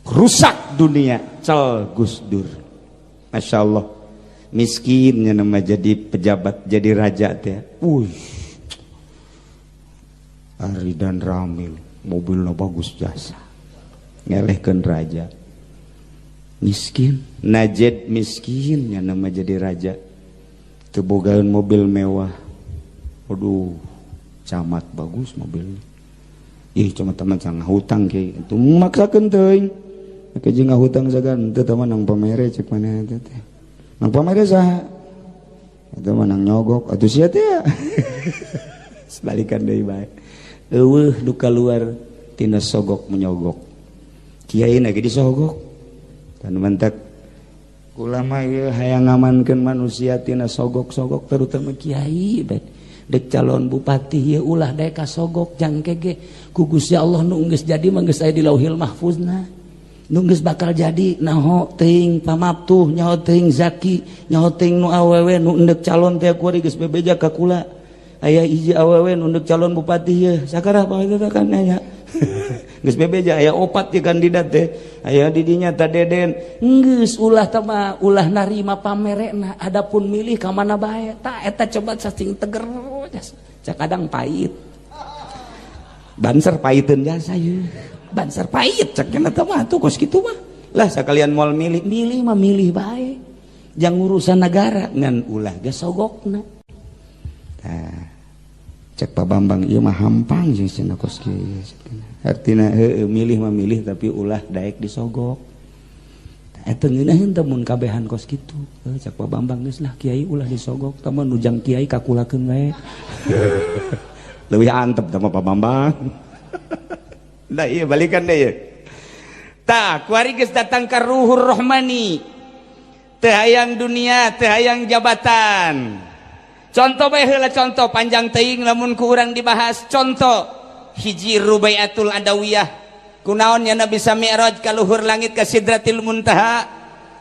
Rusak dunia cal Gus Dur. Masya Allah, miskinnya nama jadi pejabat, jadi raja teh. Wuih, Ridwan Kamil mobilnya bagus jasa, ngelehkeun raja miskin. Najed miskinnya nama jadi raja, teu bogaeun mobil mewah. Aduh, camat bagus mobilnya. Ih, camat teman sangat hutang kiai itu maksakeun teuing. Make jeung ngahutang sagan teu teman nang pamere, cek maneh teh. Nang pamere saha? Eta mah nang nyogok atuh sia teh. Sebalikan deui bae. Eueuh nu kaluar tina sogok menyogok. Kiai lagi disogok. Dan mentek ulama ieu hayang ngamankeun manusia tina sogok-sogok, terutama kiai bae. Dek calon bupati ieu ulah daek kasogok, jangke ge ku Gusti Allah nu geus jadi mah geus aya di Lauhil Mahfuzna. Nu geus bakal jadi naho teuing pamaptuh, nyaho teuing Zaki, nyaho teuing nu awewe nu endek calon teh kuari geus bebeja ka kula. Aya hiji awewe nu endek calon bupati ieu sakarah eta kan nanya geus bebeja aya opat di kandidat teh aya di dinya ta Deden. Geus ulah tama ulah narima pamerekna, adapun milih ka mana bae. Ta eta coba cacing teger jasa kadang pahit Banser pahiteun jasa ieu Banser pahit cek eta mah tuh kos kitu mah lah. Sekalian moal milih, milih mah milih bae jang urusan negara, ngan ulah ge sogokna. Tah, cek Pak Bambang ieu mah hampang jeung cenah kos kieu. Artina heueuh, milih mah milih tapi ulah daek disogok. Eta ngeunaheun teh mun kabehan kos kitu. Cek Pak Bambang geus lah kiai ulah disogok, tah mah nujang kiai kakulakeun wae. Leuwih antep tah Pak Bambang. Nah iya, balikan deh ya. Tah, kuari geus datang ka ruhur rohmani. Teu hayang dunia, teu hayang jabatan. Contoh bae heula, contoh panjang teuing lamun ku urang dibahas. Contoh hiji, Rubaiatul Adawiyah. Kunaon nya bisa mi'raj ka luhur langit, ka Sidratil Muntaha?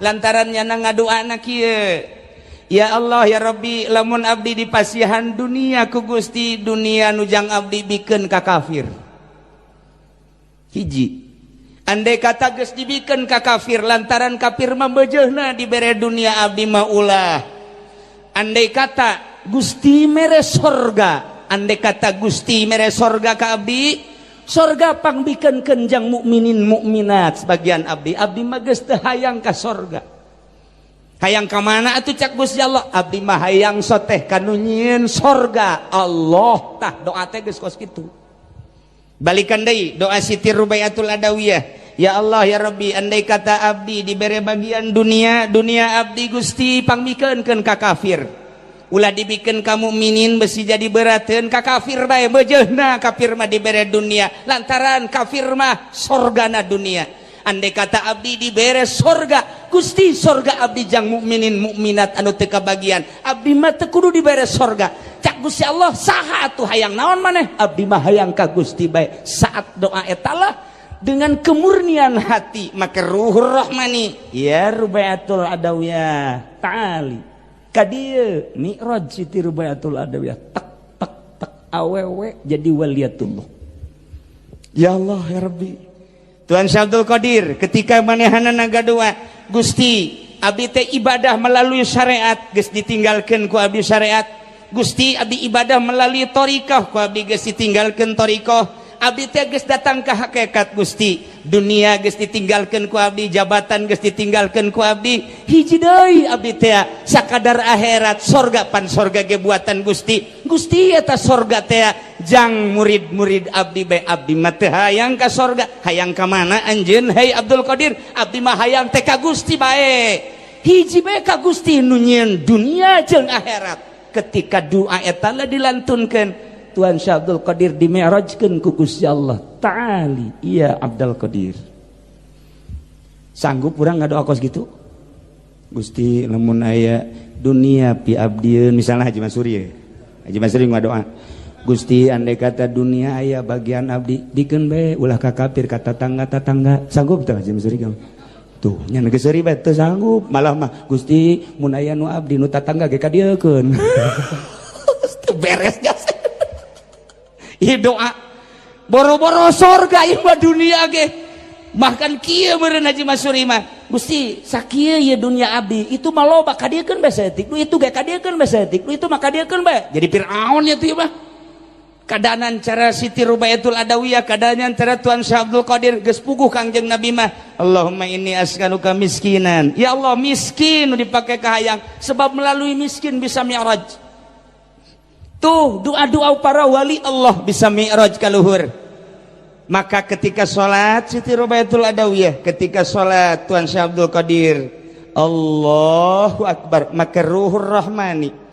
Lantaran nya ngadoana kieu. Ya Allah ya Rabbi, lamun abdi dipasihan dunia ku Gusti, dunia nu jang abdi bikeun ka kafir. Hiji, andai kata geus dibikeun ka kafir lantaran kafir mah beujeuhna dibere dunia, abdi mah ulah. Andai kata Gusti mere sorga, andai kata Gusti mere sorga ka abdi, sorga pangbikenkeun jang mukminin mukminat sebagian abdi, abdi mah geus teu hayang ka sorga. Hayang ka mana atuh cak Gusti Allah? Abdi mah hayang soteh kanu nyieun sorga Allah. Tah doa teh geus kos kitu. Balikan deui doa Siti Rubaiatul Adawiyah. Ya Allah ya Rabbi, andai kata abdi dibere bagian dunia, dunia abdi Gusti pangmikeunkeun ka kafir. Ulah dibikin ka mukminin besi jadi berateun, ka kafir bae, beujeuhna kafir mah dibere dunia lantaran kafir mah sorgana dunia. Andai kata abdi dibere sorga Gusti, sorga abdi jang mukminin mukminat anu teu kabagian, abdi mah teu kudu dibere sorga. Cak Gusti Allah, saha atuh, hayang naon maneh? Abdi mah hayang ka Gusti bae. Saat doa eta lah dengan kemurnian hati, maka ruhur rahmani, ya Rubaiatul Adawiyah ta'ali kadieu. Mi'raj Siti Rubaiatul Adawiyah, tek tek tek, awewe jadi waliyatullah. Ya Allah ya Rabbi. Tuan Syabdul Qadir ketika manehanana doa, Gusti, abdi teh ibadah melalui syariat geus ditinggalkeun ku abdi syariat. Gusti, abdi ibadah melalui thariqah, ku abdi geus ditinggalkeun thariqah. Abdi teh geus datang ke hakikat. Gusti, dunia geus ditinggalkeun ku abdi, jabatan geus ditinggalkeun ku abdi, hiji deui abdi teh sakadar akhirat, sorga, pan sorga ge buatan Gusti. Gusti, eta sorga teh jang murid-murid abdi bae, abdi mah teu hayang ka sorga. Hayang ka mana anjeun, hei Abdul Qadir? Abdi mah hayang teh ka Gusti bae, hiji bae, ka Gusti nu nyieun dunia jeung akhirat. Ketika doa eta lah dilantunkeun, Tuhan Syekh Abdul Qadir dimi'rajkeun ku Gusti Allah. Ta'ali iya Abdul Qadir. Sanggup urang ngadoa kos gitu? Gusti, lamun aya dunia pi abdieun, misalnya Haji Mansuri ya. Haji Mansuri ngadoa, Gusti, andai kata dunia aya bagian abdi, dikeun bae, ulah ka kafir, ka tetangga-tetangga. Sanggup teu Haji Mansuri kamu? Tuh, nya geus seuri bae teu sanggup. Malah mah Gusti, mun aya nu abdi nu tatangga ge kadieukeun. Teu beres jas. Ieu doa boro-boro sorga, ieu mah dunia ge. Bahkan kieu meureun Haji Mansuri mah, Gusti, sakieu ieu dunia abdi, itu mah loba, kadieukeun bae saeutik, nu itu ge kadieukeun bae saeutik, nu itu mah kadieukeun bae. Jadi Firaun ya tuh mah. Kadanan cara Siti Rubaiatul Adawiyah, kadanan cara Tuan Syekh Abdul Qadir, geus puguh Kangjeng Nabi mah, Allahumma inni as'aluka miskinan. Ya Allah, miskin nu dipake kahayang sebab melalui miskin bisa mi'raj. Tuh doa-doa para wali Allah bisa mi'raj ka luhur. Maka ketika sholat Siti Rubaiatul Adawiyah, ketika sholat Tuan Syekh Abdul Qadir, Allahu Akbar, maka ruhur rahmani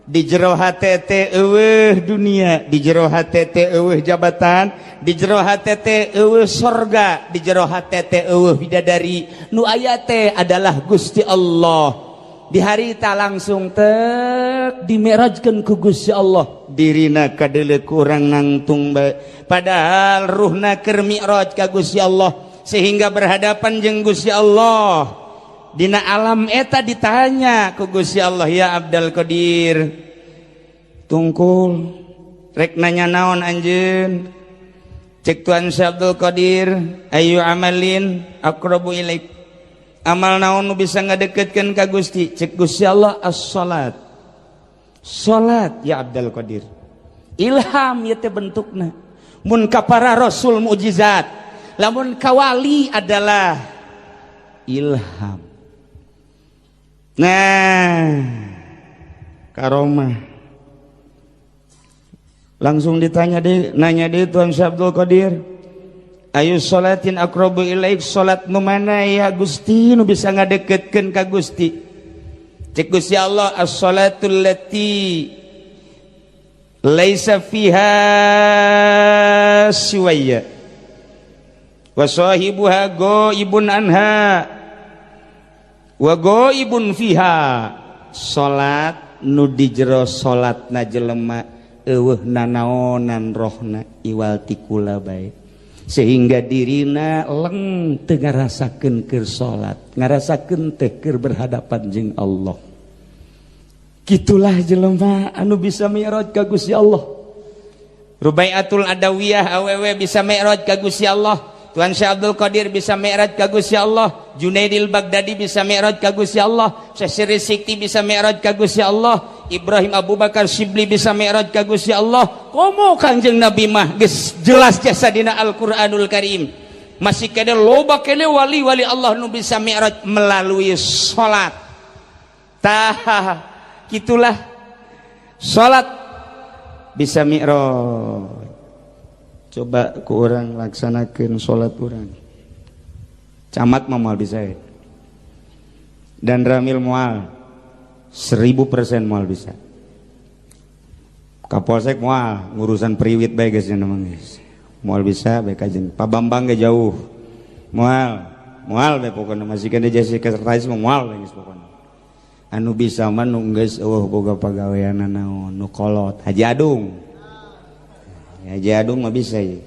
di jero hate teh eueuh dunia, di jero hate teh eueuh jabatan, di jero hate teh eueuh sorga, di jero hate teh eueuh bidadari, nu aya teh adalah Gusti Allah. Di hari tak langsung tek dimi'rajkeun ku Gusti Allah, dirina kadeuleu kurang nangtung bae, padahal ruhna keur mi'raj ka Gusti Allah, sehingga berhadapan jeung Gusti Allah. Dina alam eta ditanya ku Gusti Allah, ya Abdul Qadir, tungkul rek nanya naon anjeun? Cek Tuan Syekh Abdul Qadir, ayu amalin aqrabu ilaik, amal naon nu bisa ngadeketkeun ka Gusti? Cek Gusti Allah, as-salat, salat ya Abdul Qadir. Ilham ieu teh bentukna. Mun ka para rasul mukjizat, lamun ka wali adalah ilham. Nah, karomah langsung ditanya deh, nanya deh Tuan Syekh Abdul Qadir, ayu sholatin aqrabu ilaik, salat nu mana ya Gusti nu bisa ngadeketkeun ka Gusti? Cek Gusti Allah, as-salatul lati laisa fiha siwaya wa sahibuha ghaibun anha wa ghaibun fiha. Salat nu di jero salatna jelema eueuh nanaonan rohna iwal ti kula bae, sehingga dirina leng teu ngarasakeun keur salat, ngarasakeun teh keur berhadapan jeung Allah. Gitulah jelema anu bisa mi'raj ka Gusti Allah. Rubaiatul Adawiyah awewe bisa mi'raj ka Gusti Allah. Tuan Syekh Abdul Qadir bisa mi'raj ka Gusti Allah. Junaidil Baghdadi bisa mi'raj ka Gusti Allah. Syekh Sirri Sikti bisa mi'raj ka Gusti Allah. Ibrahim Abu Bakar Sibli bisa mi'raj ka Gusti Allah. Komo Kangjeng Nabi mah geus jelas jasa dina Al-Qur'anul Karim. Masih kene loba kene wali-wali Allah nu bisa mi'raj melalui salat. Tah, gitulah salat bisa mi'raj. Coba ku urang laksanakeun salat urang. Camat mah moal bisa ya. Dan Ramil moal 1000% moal bisa. Kapolsek moal ngurusan priwit bae geus nya mah geus. Moal bisa bae kajen. Pak Bambang ge jauh. Moal, moal bae pokona masih kene jasa sekretaris mah moal bae geus pokona. Anu bisa mah nu geus eueuh boga pagaweanna naon, nu kolot Haji Adung. Haji Adung mah bisa ya.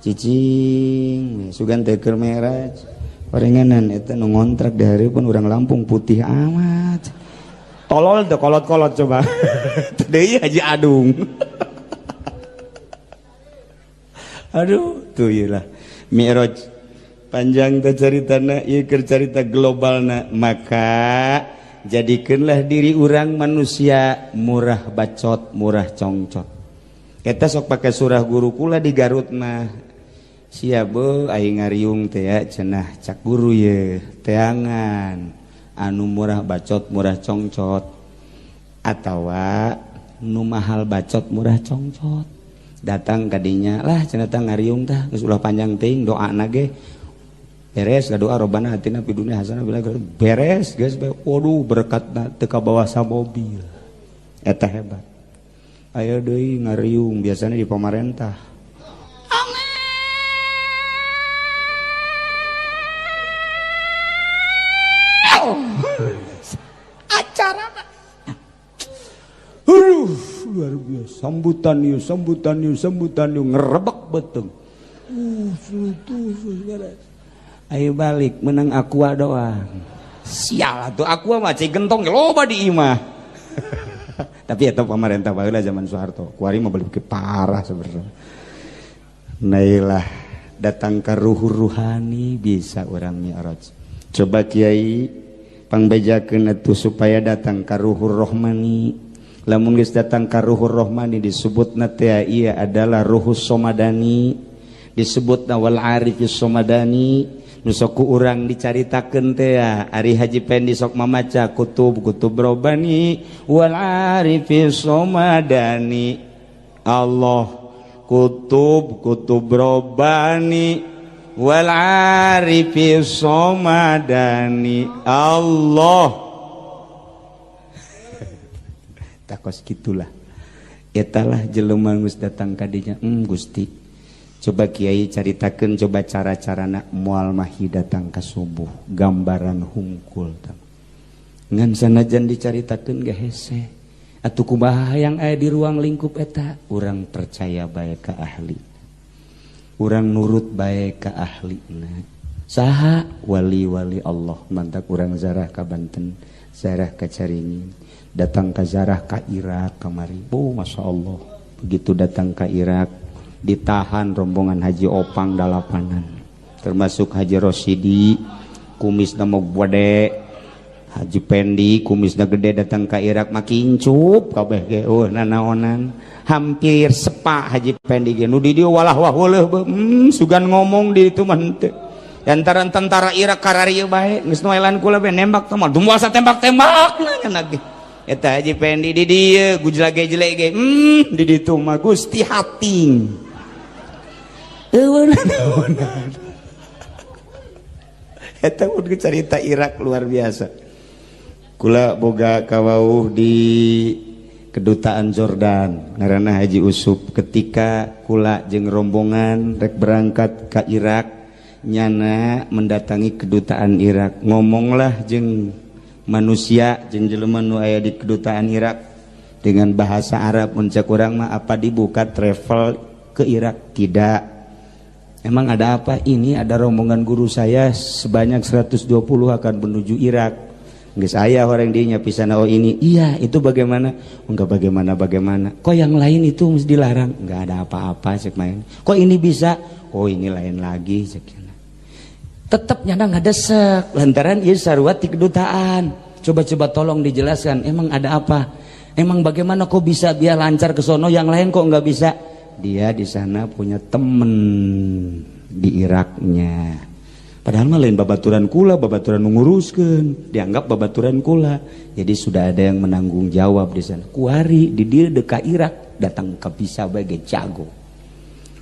Cicing sugan teh keur mi'raj. Orenganan eta nu ngontrak di hari pun urang Lampung putih amat. Tolol teh kolot-kolot coba. Teu deui Haji Adung. Aduh, tuh ieu lah. Mi'raj panjang teh caritana, ieu keur carita globalna. Maka jadikeunlah diri urang manusia murah bacot, murah congcot. Eta sok pakai surah guru kula di Garut mah. Sia beuh aing ngariung teh ya cenah cak guru ye teangan anu murah bacot murah congcot atawa nu mahal bacot murah congcot. Datang kadinya lah cenah tah ngariung tah geus ulah panjang teuing doana ge beres doa robbana atina fid dunya hasanah bila beres geus bae waduh berkatna teu kabawa samobil. Eta hebat. Ayo deui ngariung biasanya di pamarentah. Acara aduh luar biasa sambutan yuk sambutan yuk sambutan yuk ngerebek beteng. Ayo balik menang aqua doang. Sial atuh aqua mah cai gentong loba di imah. Tapi eta pamarentah baheula zaman Soeharto. Kuari mah balik parah sebenarnya. Nailah datang ke ruhu ruhani bisa orang mi'raj. Coba kiai pangbejakeun atuh supaya datang ka ruhur rohmani. Lamun geus datang ka ruhur rohmani disebutna teh ieu adalah ruhus somadani. Disebutna wal arifis somadani. Nu sok ku urang dicaritakeun teh ari Haji Pendi sok mamaca kutub kutub robani wal arifis somadani. Allah kutub kutub robani wal arifis somadani. Allah takos gitulah etalah jelema geus datang ka dinya. Gusti coba kiai caritakeun coba cara-carana moal mahi datang ka subuh gambaran hungkul ngan sanajan dicaritakeun ge hese atuh kumaha hayang aya di ruang lingkup eta urang percaya bae ka ahli urang nurut bae ka ahlina saha wali-wali Allah mantak urang zarah ka Banten zarah ka Caringin datang ka zarah ka Irak kamari. Oh Masya Allah begitu datang ka Irak ditahan rombongan Haji Opang dalapanan termasuk Haji Rosidi kumisna mah gede Haji Pendi kumisna gede datang ka Irak makin cup kabeh ge eueuh nanaonan hampir sepak Haji Pendi ge nu di dieu walah wah weuleuh sugan ngomong di ditu mah henteu antara tentara Irak kararieu bae geus noelan kula bae nembak teh mah dumasa tembak-tembak nya ge eta Haji Pendi di dieu gujlage-jelek ge di ditu mah Gusti hating eta mun cerita Irak luar biasa. Kula boga kawauh di kedutaan Jordan ngaranna Haji Usup ketika kula jeung rombongan rek berangkat ka Irak nyana mendatangi kedutaan Irak ngomonglah jeung manusia jeung jelema nu aya di kedutaan Irak dengan bahasa Arab mun cek urang mah apa dibuka travel ke Irak tidak. Emang ada apa? Ini ada rombongan guru saya sebanyak 120 akan menuju Irak. Geus aya orang dinya pisan. Oh, ini iya, itu bagaimana? Enggak, bagaimana bagaimana? Kok yang lain itu mesti dilarang? Enggak ada apa-apa, cek main. Kok ini bisa? Oh, ini lain lagi, cek. Tetep nyana ngadesek lantaran ieu sarua ti kedutaan. Coba-coba tolong dijelaskan, emang ada apa? Emang bagaimana kok bisa biar lancar ke sono, yang lain kok nggak bisa? Dia di sana punya temen di Iraknya. Padahal mah lain babaturan kula, babaturan menguruskan, dianggap babaturan kula. Jadi sudah ada yang menanggung jawab di sana. Kuari di dia deka Irak datang ke bisa bagai jago.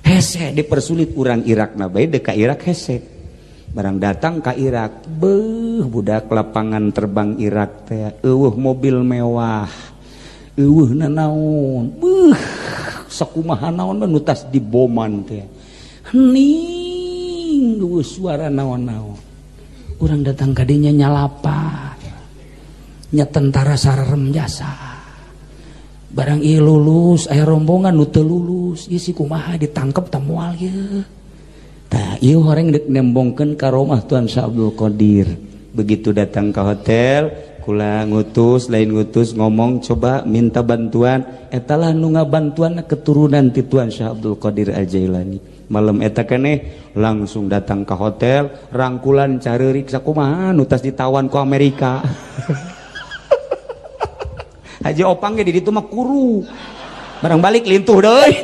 Hese dipersulit orang Irak na bae deka Irak hese. Barang datang ke Irak, beuh, budak, lapangan terbang Irak teh eueuh mobil mewah. Eueuh nanaon, beuh, sakumaha naon nu tas diboman teh. Hening, suara naon-naon. Urang datang kadinya nyalapa nya, tentara sararem jasa. Barang ieu lulus, aya rombongan nu teu lulus. Ieu si kumaha, ditangkep ta moal ieu? Tah, ieu horeng deuk nembongkeun karomah Tuan Syekh Abdul Qadir. Begitu datang ke hotel, kula ngutus, lain ngutus, ngomong, coba minta bantuan. Eta lah nu ngabantuan keturunan ti Tuan Syekh Abdul Qadir Al Jailani. Malam eta keneh langsung datang ke hotel, rangkulan careurik sakumaha nu tas ditawan ku Amerika. Haji Opang ge di ditu mah kuru, barang balik lintuh deui.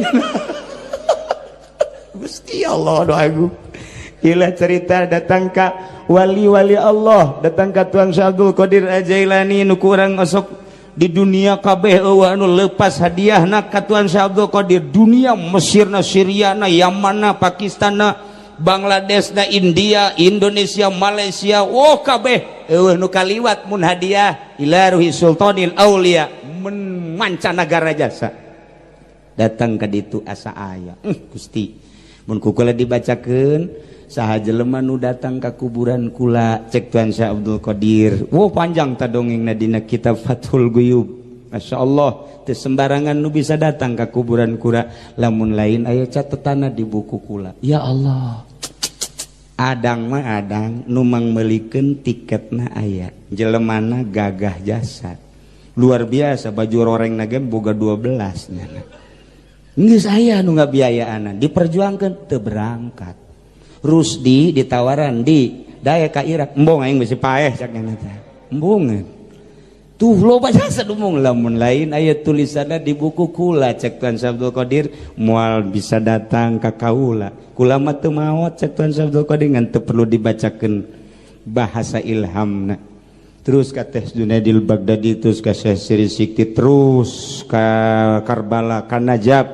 Gusti Allah, doa agung. Ila cerita datang ka wali-wali Allah, datang ka Tuan Syekh Abdul Qadir Al-Jailani nu kurang osok di dunia kabeh eueuh anu lepas hadiahna ka Tuan Syekh Abdul Qadir. Dunia Mesirna, Syriana, Yamanna, Pakistanna, Bangladesh na, India, Indonesia, Malaysia, oh, kabeh eueuh nu kaliwat mun hadiah ila ruhi sultanil aulia men mancanagara jasa. Datang ka ditu asa aya. Gusti, mun ku kula dibacakeun saha jelema nu datang ka kuburan kula, cek Tuan Syekh Abdul Qadir. Wow, panjang ta dongengna dina kitab Fathul Guyub. Masya Allah, teu sembarangan nu bisa datang ka kuburan kula lamun lain aya catetana di buku kula. Ya Allah, adang mah adang nu mangmeulikeun tiketna aya jelemana, gagah jasa luar biasa, baju roreng ge boga 12 nyana. Geus aya nu ngabiayaanan, diperjuangkeun teu berangkat. Rusdi ditawaran di daya ka Irak, embung aing, bisi paeh, cak nyana teh. Embung tuh loba jasa dumung, lamun lain aya tulisanna di buku kula, cek Tuan Syekh Abdul Qadir, moal bisa datang ka kaula. Kula mah teu maot, cek Tuan Syekh Abdul Qadir. Ngan teu perlu dibacakeun bahasa ilhamna. Terus ka Teh Junaidil Baghdadi, terus ka Syekh Siri Sikti, terus ka Karbala, ka Najaf,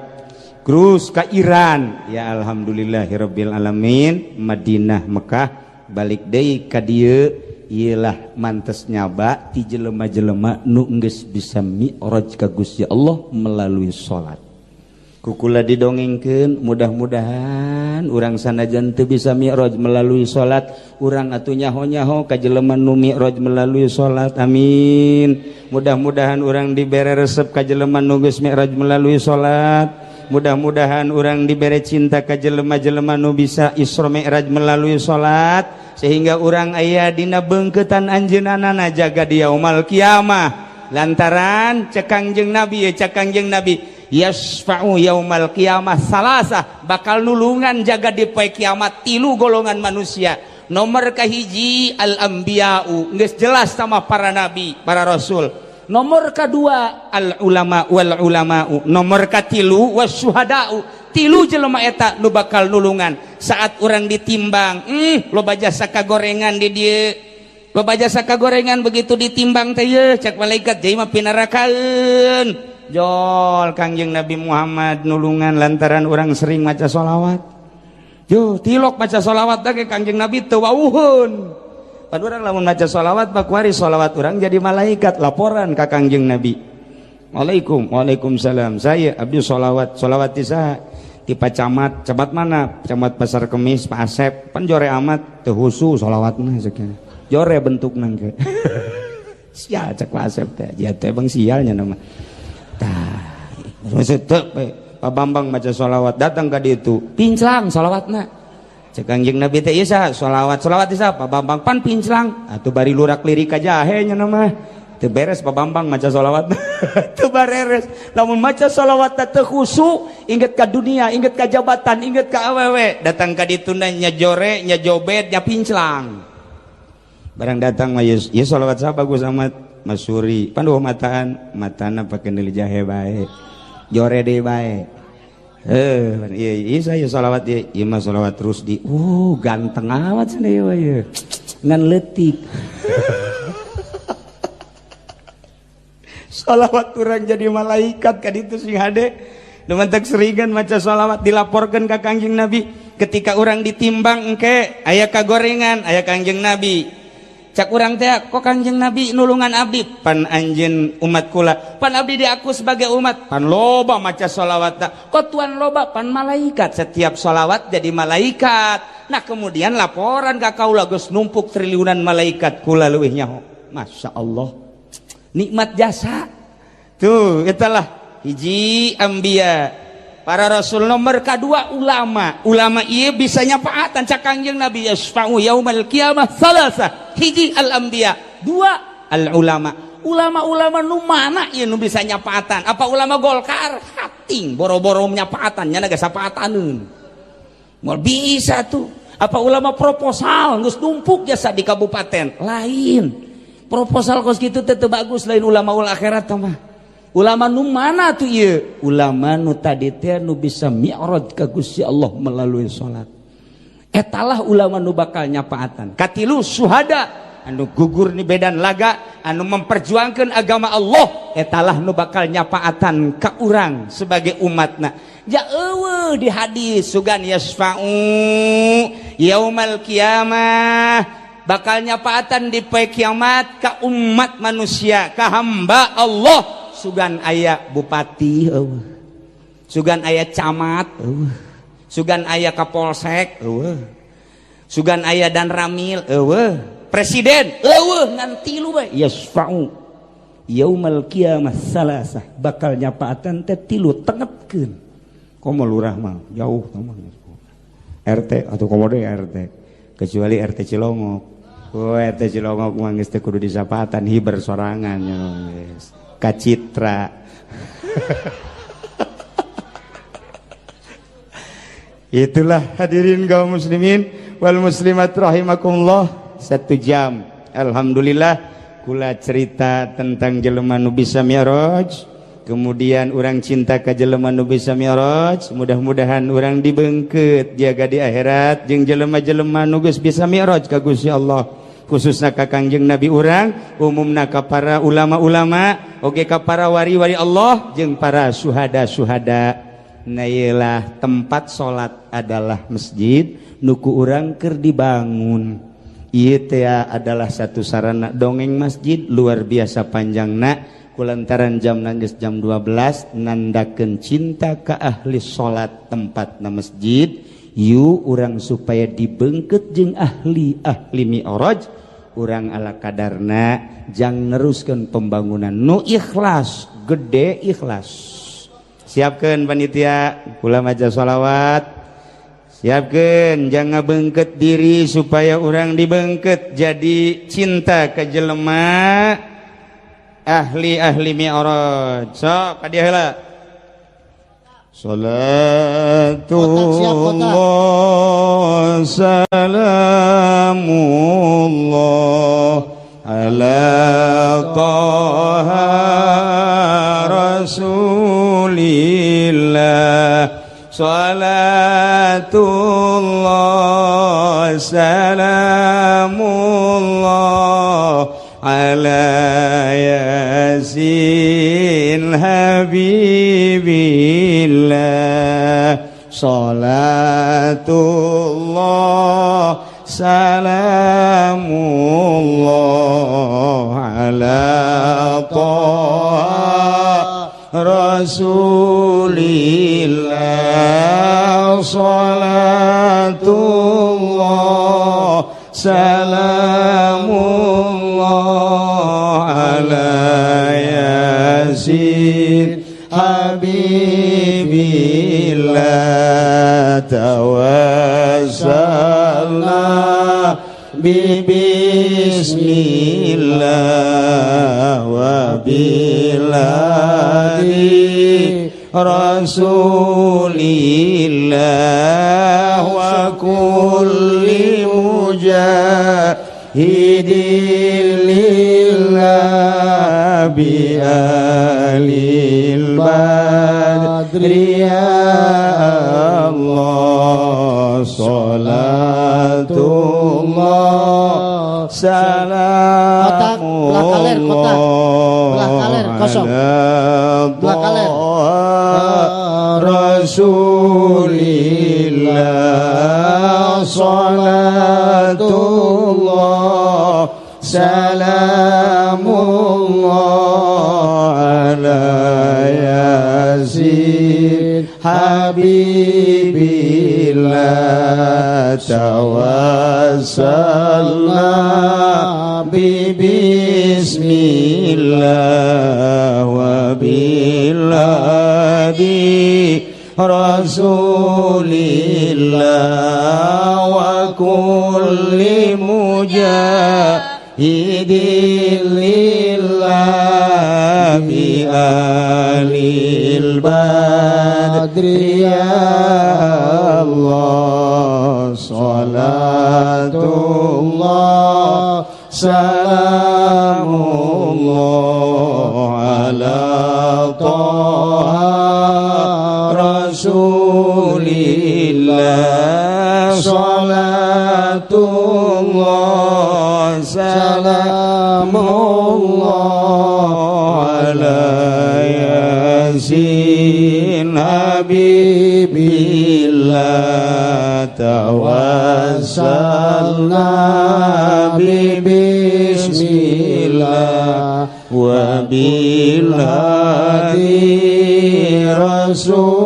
terus ka Iran. Ya, alhamdulillahirabbil alamin, Madinah, Mekah, balik deui ka dieu. Iyalah mantes nyaba ti jelema-jelema nu geus bisa mi'raj ka Gusti Allah melalui salat. Kukula didongengkeun, mudah-mudahan urang sanajan teu bisa mi'raj melalui salat, urang atuh nyaho-nyaho ka jelema nu mi'raj melalui salat. Amin. Mudah-mudahan urang dibere resep ka jelema nu geus mi'raj melalui salat. Mudah-mudahan urang dibere cinta ka jelema-jelema nu bisa Isra Mi'raj melalui salat, sehingga urang aya dina beungkeutan anjeunna jaga di yaumal kiamah. Lantaran cek Kangjeng Nabi ya, cek Kangjeng Nabi, yasfa'u yaumal kiamah salasah, bakal nulungan jaga di poe kiamat tilu golongan manusia. Nomor kahiji al anbiya'u, geus jelas sama para nabi, para rasul. Nomor kedua al ulama wal ulama'u, nomor katilu wasyuhada'u. Tilu jelema eta nu bakal nulungan saat orang ditimbang. Loba jasa kagorengan di dieu, loba jasa kagorengan. Begitu ditimbang teh ye, cek malaikat, jadi mah pinarakaeun. Jol Kangjeng Nabi Muhammad nulungan lantaran orang sering maca sholawat. Yo tilok maca sholawat teh Kangjeng Nabi teu wawuhun. Pan urang lamun maca sholawat bakuari sholawat urang jadi malaikat laporan ka Kangjeng Nabi. Waalaikum, waalaikumsalam. Saya abdi sholawat, sholawat ti saha? Ti Pak Camat. Camat mana? Camat Pasar Kemis, Pak Asep. Pan jore amat, teu husu sholawatna sekian. Jore bentukna ke. Sial, cek Pak Asep teh. Ya teh bang sialnya nama. Tah, maksud teu Pak Bambang maca sholawat datang ka ditu. Pinclang sholawatna. Cek Kangjeng Nabi teh ieu saha? Sholawat. Sholawat ieu saha? Pak Bambang pan pinclang. Atuh bari lurak lirik ka jahe nya mah. Teu beres Pak Bambang maca sholawat. Teu bareres. Lamun maca sholawat teh khusyuk, inget ka dunia, inget ka jabatan, inget ka awewe. Datang ka dituna nya jore, nya jobet, nya pinclang. Barang datang mah ieu sholawat saha bagus amat. Mas Suri, pan dua mataan, matana pake neuli jahe bae. Jore deui bae. Iya saya sholawat ieu, ieu mah sholawat terus di. Ganteng amat cenah ieu ieu. Ngan leutik. Sholawat urang jadi malaikat ka ditu sing hade. Nu mantak seringan maca sholawat dilaporkeun ka Kangjeng Nabi. Ketika urang ditimbang engke aya kagorengan, aya Kangjeng Nabi. Cak urang teh kok Kangjeng Nabi nulungan abdi, pan anjeun umat kula, pan abdi diaku sebagai umat, pan loba maca sholawat, kok tuan loba pan malaikat, setiap sholawat jadi malaikat. Nah kemudian laporan ka kaula geus numpuk triliunan malaikat kula leuwih nyaho. Masya Allah, nikmat jasa tuh. Itulah hiji ambia para rasul, nomor kedua ulama. Ulama ieu bisa nyapaatan cak Kangjeng Nabi yasfa'u yaumal qiyamah salasa. Hiji al anbiya, dua al ulama. Ulama-ulama nu mana ieu nu bisa nyapaatan? Apa ulama Golkar? Hating boro-boro nyapaatan nya geus sapaataneun. Moal bisa tuh. Apa ulama proposal geus numpuk jasa di kabupaten? Lain. Proposal kos kitu teh teu bagus, lain ulama ul akhirat mah. Ulama nu mana tuh ieu? Ulama nu tadi teh nu bisa mi'raj ka Gusti Allah melalui salat. Etalah ulama nu bakal nyapaatan. Katilu suhada anu gugur ni medan laga, anu memperjuangkan agama Allah, etalah nu bakal nyapaatan ka urang sebagai umatna. Ja eueuh di hadis sugan yasfa'u yaumal qiyamah, bakal nyapaatan di poe kiamat ka umat manusia, ka hamba Allah. Sugan aya bupati eueuh, sugan aya camat eueuh, sugan aya kapolsek eueuh, sugan aya danramil eueuh, presiden eueuh, ngan tilu bae yasfa'u yaumal qiyamah salasah, bakal nyapaatan teh tilu tengetkeun. Komo lurah mah jauh mah RT atau komo deui RT, kecuali RT Cilongok. Oh, RT Cilongok mah geus teu kudu disapatan, hiber sorangan geus kacitra. Itulah hadirin kaum muslimin wal muslimat rahimakumullah. 1 jam alhamdulillah kula cerita tentang jelema nu bisa mi'raj, kemudian urang cinta ka jelema nu bisa mi'raj, mudah-mudahan urang dibengkeut jaga di akhirat jeung jelema-jelema nu geus bisa mi'raj ka Gusti Allah, khususna ka Kangjeng Nabi urang, umumna ka para ulama-ulama, oge ka para wari-wari Allah jeung para suhada-suhada. Nah ieulah tempat salat adalah masjid nu ku urang keur dibangun. Ieu teh adalah satu sarana dongeng masjid luar biasa panjangna, kulantaran jam geus jam 12 nandakeun cinta ka ahli salat tempatna masjid. Yu urang supaya dibengket jeung ahli-ahli mi'raj, urang ala kadarna jang neruskeun pembangunan nu ikhlas, gede ikhlas. Siapkeun panitia kula maca sholawat, siapkeun jangan bengket diri supaya urang dibengket jadi cinta ke jelema ahli-ahli mi'raj. Sok ka dieu heula. Salatullah salamullah ala Taha Rasulillah, salatullah salamullah ala Yasin Habibillah, salatullah salamullah ala Taha Rasulillah, salatullah salamullah ala Yasin Habibillah, tawassalna Bismillah wa biladi Rasulillah wa kulli mujahidin lillah bi alil badri ya Allah salatullah salamullah ala Rasulillah salatullah salamullah ala Yasin Habibillah tawassalna bi bismillah wa biladi Rasulillah wa kulli mujahidin lillah bi alil badri ya Allah salatullah salamullah ala Taha Rasulillah salatullah salamullah ala Yasin Habibillah tawassalna bi bismillah wa bilhadi Rasulillah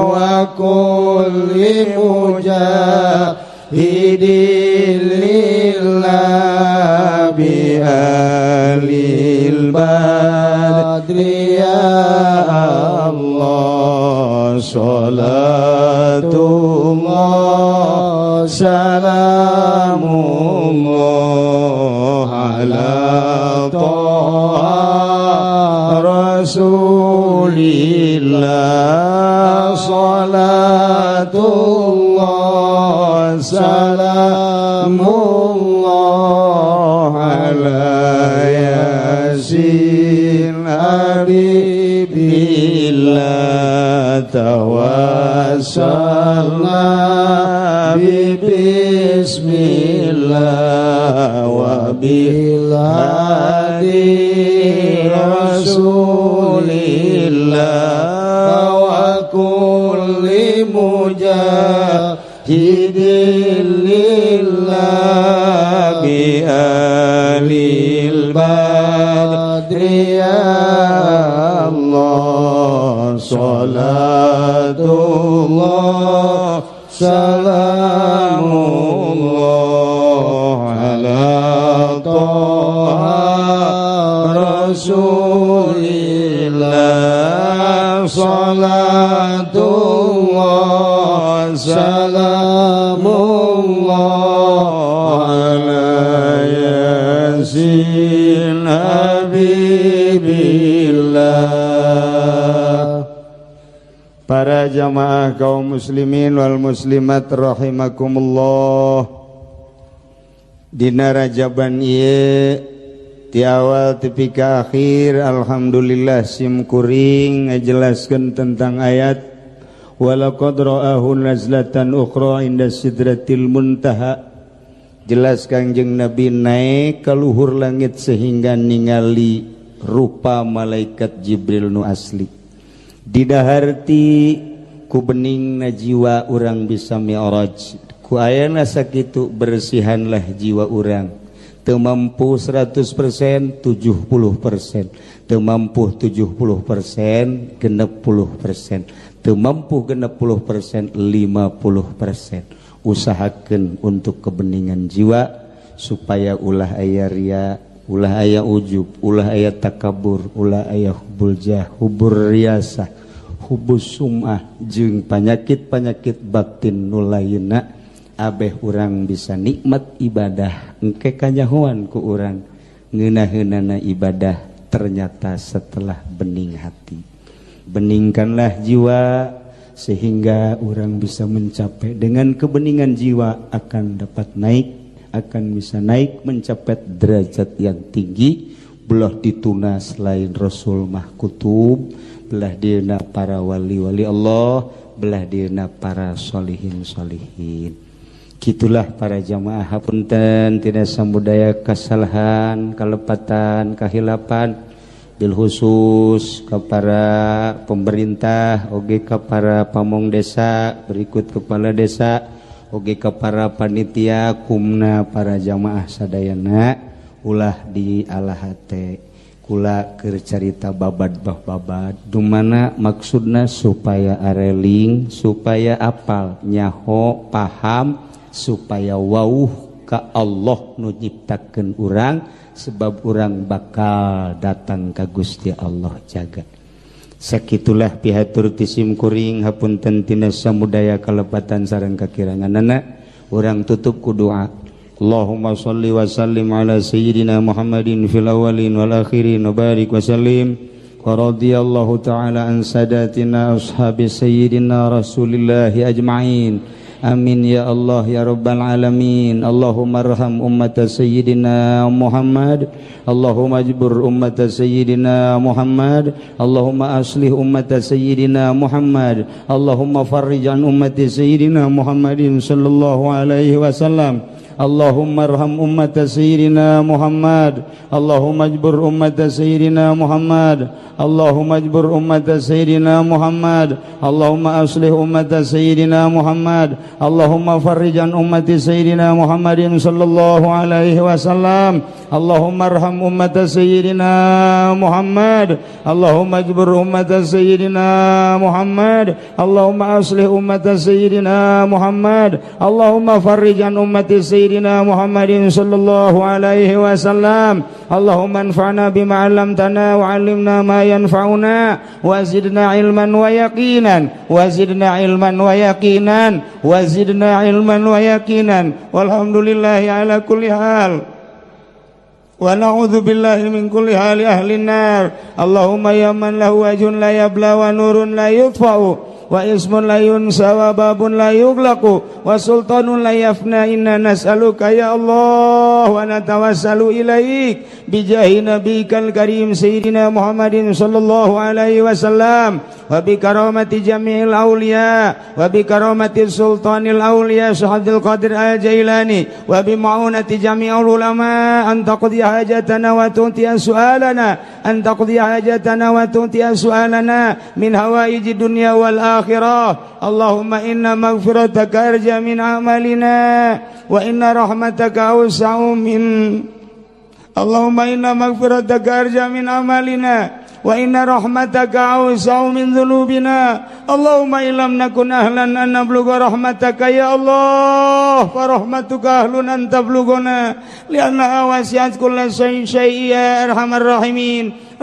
wa kulli mujahidin lillah bi alil badri ya Allah salatullah salamullah ala Taha Rasulillah salatullah salamullah ala Yasin Habibillah tawassalna bi bismillah wa bilhadi Rasulillah wa kulli mujahidin lillah bi alil badri ya Allah salatullah salamullah ala Taha Rasulillah salatullah salamullah ala Yasin Habibillah. Para jamaah kaum muslimin wal muslimat rahimakumullah, dina Rajaban ieu ti awal tepi ka akhir alhamdulillah sim kuring ngajelaskeun tentang ayat walaqad ra'ahu nazlatan ukhra inda sidratil muntaha. Jelas Kangjeng Nabi naik ke luhur langit sehingga ningali rupa malaikat Jibril nu asli. Didaharti ku beningna jiwa urang bisa mi'raj. Ku ayana sakitu bersihanlah jiwa urang. Teu mampu 100%, 70%. Teu mampu 70%, 60%. Teu mampu 60%, 50%. Usahakeun untuk kebeningan jiwa supaya ulah aya ria, ulah aya ujub, ulah aya takabur, ulah aya hubul jah, hubur riasah, hubus sum'ah jeung penyakit-penyakit batin nu lainna. Abeh urang bisa nikmat ibadah engke kanyahoan ku urang ngeunaheunana ibadah ternyata setelah bening hati. Beningkanlah jiwa sehingga orang bisa mencapai dengan kebeningan jiwa akan dapat naik, akan bisa naik mencapai derajat yang tinggi. Belah dituna selain Rasul mah kutub, belah dina para wali-wali Allah, belah dina para solihin-solihin. Gitulah para jamaah, hapunten tina samudaya kesalahan, kalepatan, kahilapan, bil khusus kepada pemerintah, oge kepada pamong desa, berikut kepala desa, oge kepada panitia, kumna para jamaah sadayana, ulah di alahate kula keur carita babad bah babad dumana maksudna supaya areling, supaya apal, nyaho, paham, supaya wauh ka Allah nu nyiptakeun urang, sebab urang bakal datang ka Gusti Allah jaga. Sakitulah pihatur ti sim kuring, hapunten tina samudaya kalepatan sareng kakiranganana. Urang tutup ku doa. Allahumma shalli wa sallim ala sayyidina Muhammadin fil awwalin wal akhirin wa barik wa sallim wa radhiyallahu ta'ala an sadatina ashabi sayyidina Rasulillahi ajma'in. Amin ya Allah ya Rabbal alamin. Allahumma arham ummata sayyidina Muhammad. Allahumma ajbur ummata sayyidina Muhammad. Allahumma aslih ummata sayyidina Muhammad. Allahumma farrij an ummati sayyidina Muhammadin sallallahu alaihi wasallam. Allahumma arham ummata sayyidina Muhammad. Allahumma ajbur ummata sayyidina Muhammad. Allahumma ajbur ummata sayyidina Muhammad. Allahumma aslih ummata sayyidina Muhammad. Allahumma farrij an ummati sayyidina Muhammadin sallallahu alaihi wasallam. Allahumma arham ummata sayyidina Muhammad. Allahumma ajbur ummata sayyidina Muhammad. Allahumma aslih ummata sayyidina Muhammad. Allahumma farrij an ummati sayyidina Muhammadin sallallahu alaihi wasallam. Allahumma anfa'na bima 'allamtana wa 'allimna ma yanfa'una wa zidna ilman wa yaqinan wa zidna ilman wa yaqinan wa zidna ilman wa yaqinan. Walhamdulillahi ala kulli hal. Wa na'udzu billahi min kulli hali ahli nar. Allahumma ya man lahu wajhun la yabla wa nurun la yutfa'u wa ismun la yunsa wa babun la yughlaqu wa sultanun la yafna. Inna nas'aluka ya Allah wa natawassalu ilaik bijahi nabiyyikal karim sayyidina Muhammadin sallallahu alaihi wasallam wa bi karamati jami'il awliya wa bi karamati sultanil awliya Syekh Abdul Qadir Al-Jailani wa bi ma'unati jami'il ulama an taqdi hajatana wa tu'tiya su'alana an taqdi hajatana wa tu'tiya su'alana min hawaiji dunya wal akhirah. Allahumma inna maghfirataka arja min amalina wa inna rahmataka awsa'u min Allahumma inna maghfirataka arja min amalina wa inna rahmataka awsa'u min dhunubina. Allahumma illam nakun ahlan an nablugha rahmataka ya Allah fa rahmatuka ahlun an tablughana li'annaha wasi'at kulla syai'in ya arhamar rahimin.